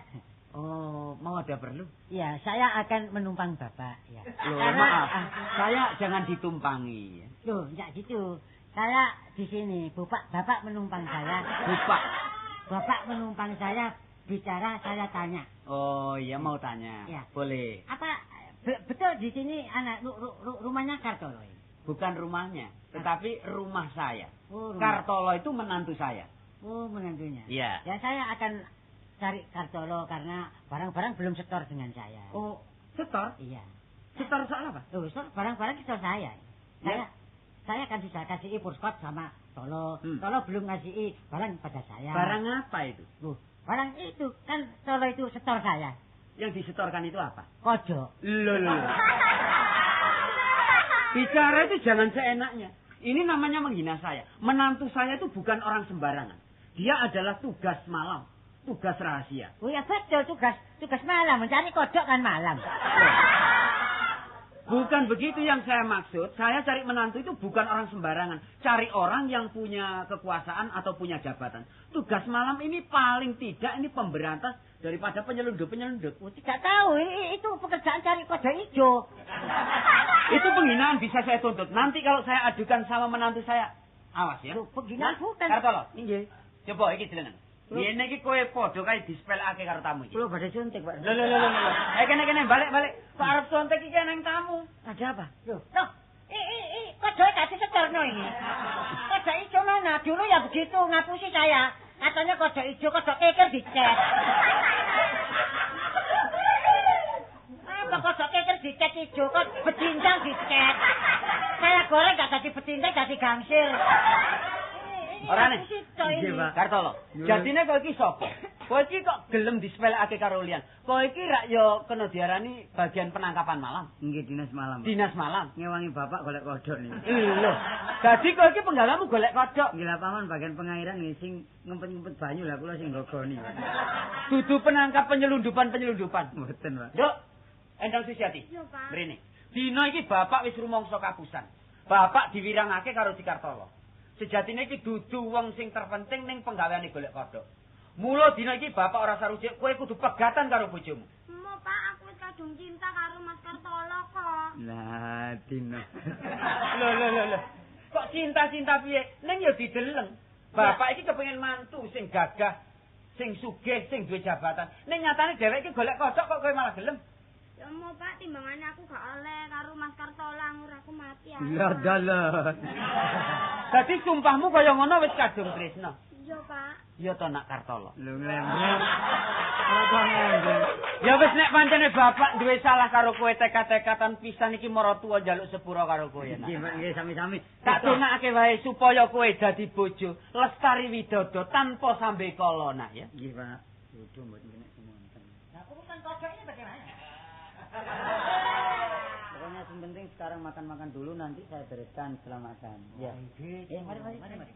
[SPEAKER 5] Oh, mau ada perlu?
[SPEAKER 4] Ya, saya akan menumpang bapak ya.
[SPEAKER 5] Loh,
[SPEAKER 4] karena,
[SPEAKER 5] maaf. Saya jangan ditumpangi.
[SPEAKER 4] Loh, enggak gitu. Saya di sini, bapak menumpang saya.
[SPEAKER 5] Bapak.
[SPEAKER 4] Bapak menumpang saya bicara, saya tanya.
[SPEAKER 5] Oh, iya mau tanya.
[SPEAKER 4] Ya.
[SPEAKER 5] Boleh.
[SPEAKER 4] Apa betul di sini anak rumahnya Kartolo ini?
[SPEAKER 5] Bukan rumahnya, tetapi rumah saya.
[SPEAKER 4] Oh, rumah.
[SPEAKER 5] Kartolo itu menantu saya.
[SPEAKER 4] Oh, menantunya.
[SPEAKER 5] Iya.
[SPEAKER 4] Ya, saya akan cari Kartolo karena barang-barang belum setor dengan saya.
[SPEAKER 5] Oh, setor?
[SPEAKER 4] Iya.
[SPEAKER 5] Setor soal apa?
[SPEAKER 4] Oh, setor barang-barang setor saya.
[SPEAKER 5] Ya.
[SPEAKER 4] Saya kan sudah kasih purskot sama Tolo. Tolo belum ngasih barang pada saya.
[SPEAKER 5] Barang apa itu?
[SPEAKER 4] Oh, barang itu kan Tolo itu setor saya.
[SPEAKER 5] Yang disetorkan itu apa?
[SPEAKER 4] Kodok.
[SPEAKER 5] Loh, loh. Bicara itu jangan seenaknya. Ini namanya menghina saya. Menantu saya itu bukan orang sembarangan. Dia adalah tugas malam. Tugas rahasia.
[SPEAKER 4] Oh ya betul, tugas malam, mencari kodok kan malam.
[SPEAKER 5] Bukan begitu yang saya maksud. Saya cari menantu itu bukan orang sembarangan. Cari orang yang punya kekuasaan atau punya jabatan. Tugas malam ini paling tidak ini pemberantas daripada penyelundup-penyelundup.
[SPEAKER 4] Oh, tidak tahu, itu pekerjaan cari kodok hijau.
[SPEAKER 5] Itu penghinaan bisa saya tuntut. Nanti kalau saya adukan sama menantu saya, awas ya.
[SPEAKER 4] Loh, penghinaan bukan.
[SPEAKER 5] Kartolo, nggih. Coba iki delengen. Ngene iki kowe padha kae dispelake karo tamu iki.
[SPEAKER 1] Kula badhe suntik, Pak.
[SPEAKER 5] Lho lho lho lho. Kene balik-balik. Kok arep suntik iki nang tamu.
[SPEAKER 1] Ada apa?
[SPEAKER 4] Loh, loh. Kodok gak disetorno ini. Kodok ijo mana? Dulu ya begitu ngapusi saya. Katanya kodok ijo, kodok keker dicet. Apa kodok keker dicet ijo, kok becincang dicet. Saya goreng gak dadi becincang, dadi gangsir.
[SPEAKER 5] Ora nih. Nggih, Pak. Kartolo. Jatine kowe iki sapa? Kowe iki kok gelem disepelekake karo liyan. Kowe iki rak ya kena diarani bagian penangkapan malam.
[SPEAKER 1] Nggih, dinas malam.
[SPEAKER 5] Dinas malam.
[SPEAKER 1] Ngewangi bapak golek kodhok niku.
[SPEAKER 5] Lho. Dadi kowe iki penggaweanmu golek kodhok.
[SPEAKER 1] Nggih, lah paman bagian pengairan nggih sing ngempet-ngempet banyu lah kula sing nggogoni.
[SPEAKER 5] Dudu penangkap penyelundupan-penyelundupan.
[SPEAKER 1] Mboten, Pak.
[SPEAKER 5] Nduk, Endang Susiati.
[SPEAKER 6] Iya, Pak.
[SPEAKER 5] Mrene. Dina iki bapak wis rumangsa kapusan. Bapak diwirangake karo si Kartolo. Sejatine iki dudu wong sing terpenting ning penggaweane golek kodhok. Mula dina iki bapak ora sarujuk kowe kudu pegatan karo bojomu.
[SPEAKER 6] Mo, Pak, aku wis kadung cinta karo Mas Kartolo kok.
[SPEAKER 1] Lah, dina.
[SPEAKER 5] Lho lho lho lho. Kok cinta-cinta piye? Ning ya dideleng. Bapak iki kepengin mantu sing gagah, sing sugih, sing duwe jabatan. Ning nyatane dheweke iki golek kodhok kok kowe malah gelem.
[SPEAKER 6] Ya mo, Pak, timbangane aku gak oleh karo Mas Kartolo ngur aku mati ae.
[SPEAKER 1] Lah dalan.
[SPEAKER 5] Dadi sumpahmu kaya ngono wis kadung tresna.
[SPEAKER 6] Iya, Pak.
[SPEAKER 5] Iya to nak Kartolo.
[SPEAKER 1] Lho nglembeng. Ora kok nglembeng.
[SPEAKER 5] Ya wis nek pancene bapak duwe salah karo kowe tekad-tekatan pisan iki maratuwa njaluk sepura karo kowe nak.
[SPEAKER 1] Nggih, Pak, nggih sami-sami.
[SPEAKER 5] Tak dongakake wae supaya kowe dadi bojo lestari widodo tanpa sambekala nak ya.
[SPEAKER 1] Nggih, Pak. Bojo mboten kena semonten.
[SPEAKER 4] Nah, urusan kodok ini bagaimana?
[SPEAKER 1] Pokoknya yang penting sekarang makan-makan dulu, nanti saya bereskan setelah makan. Ya.
[SPEAKER 4] Mari, mari, mari.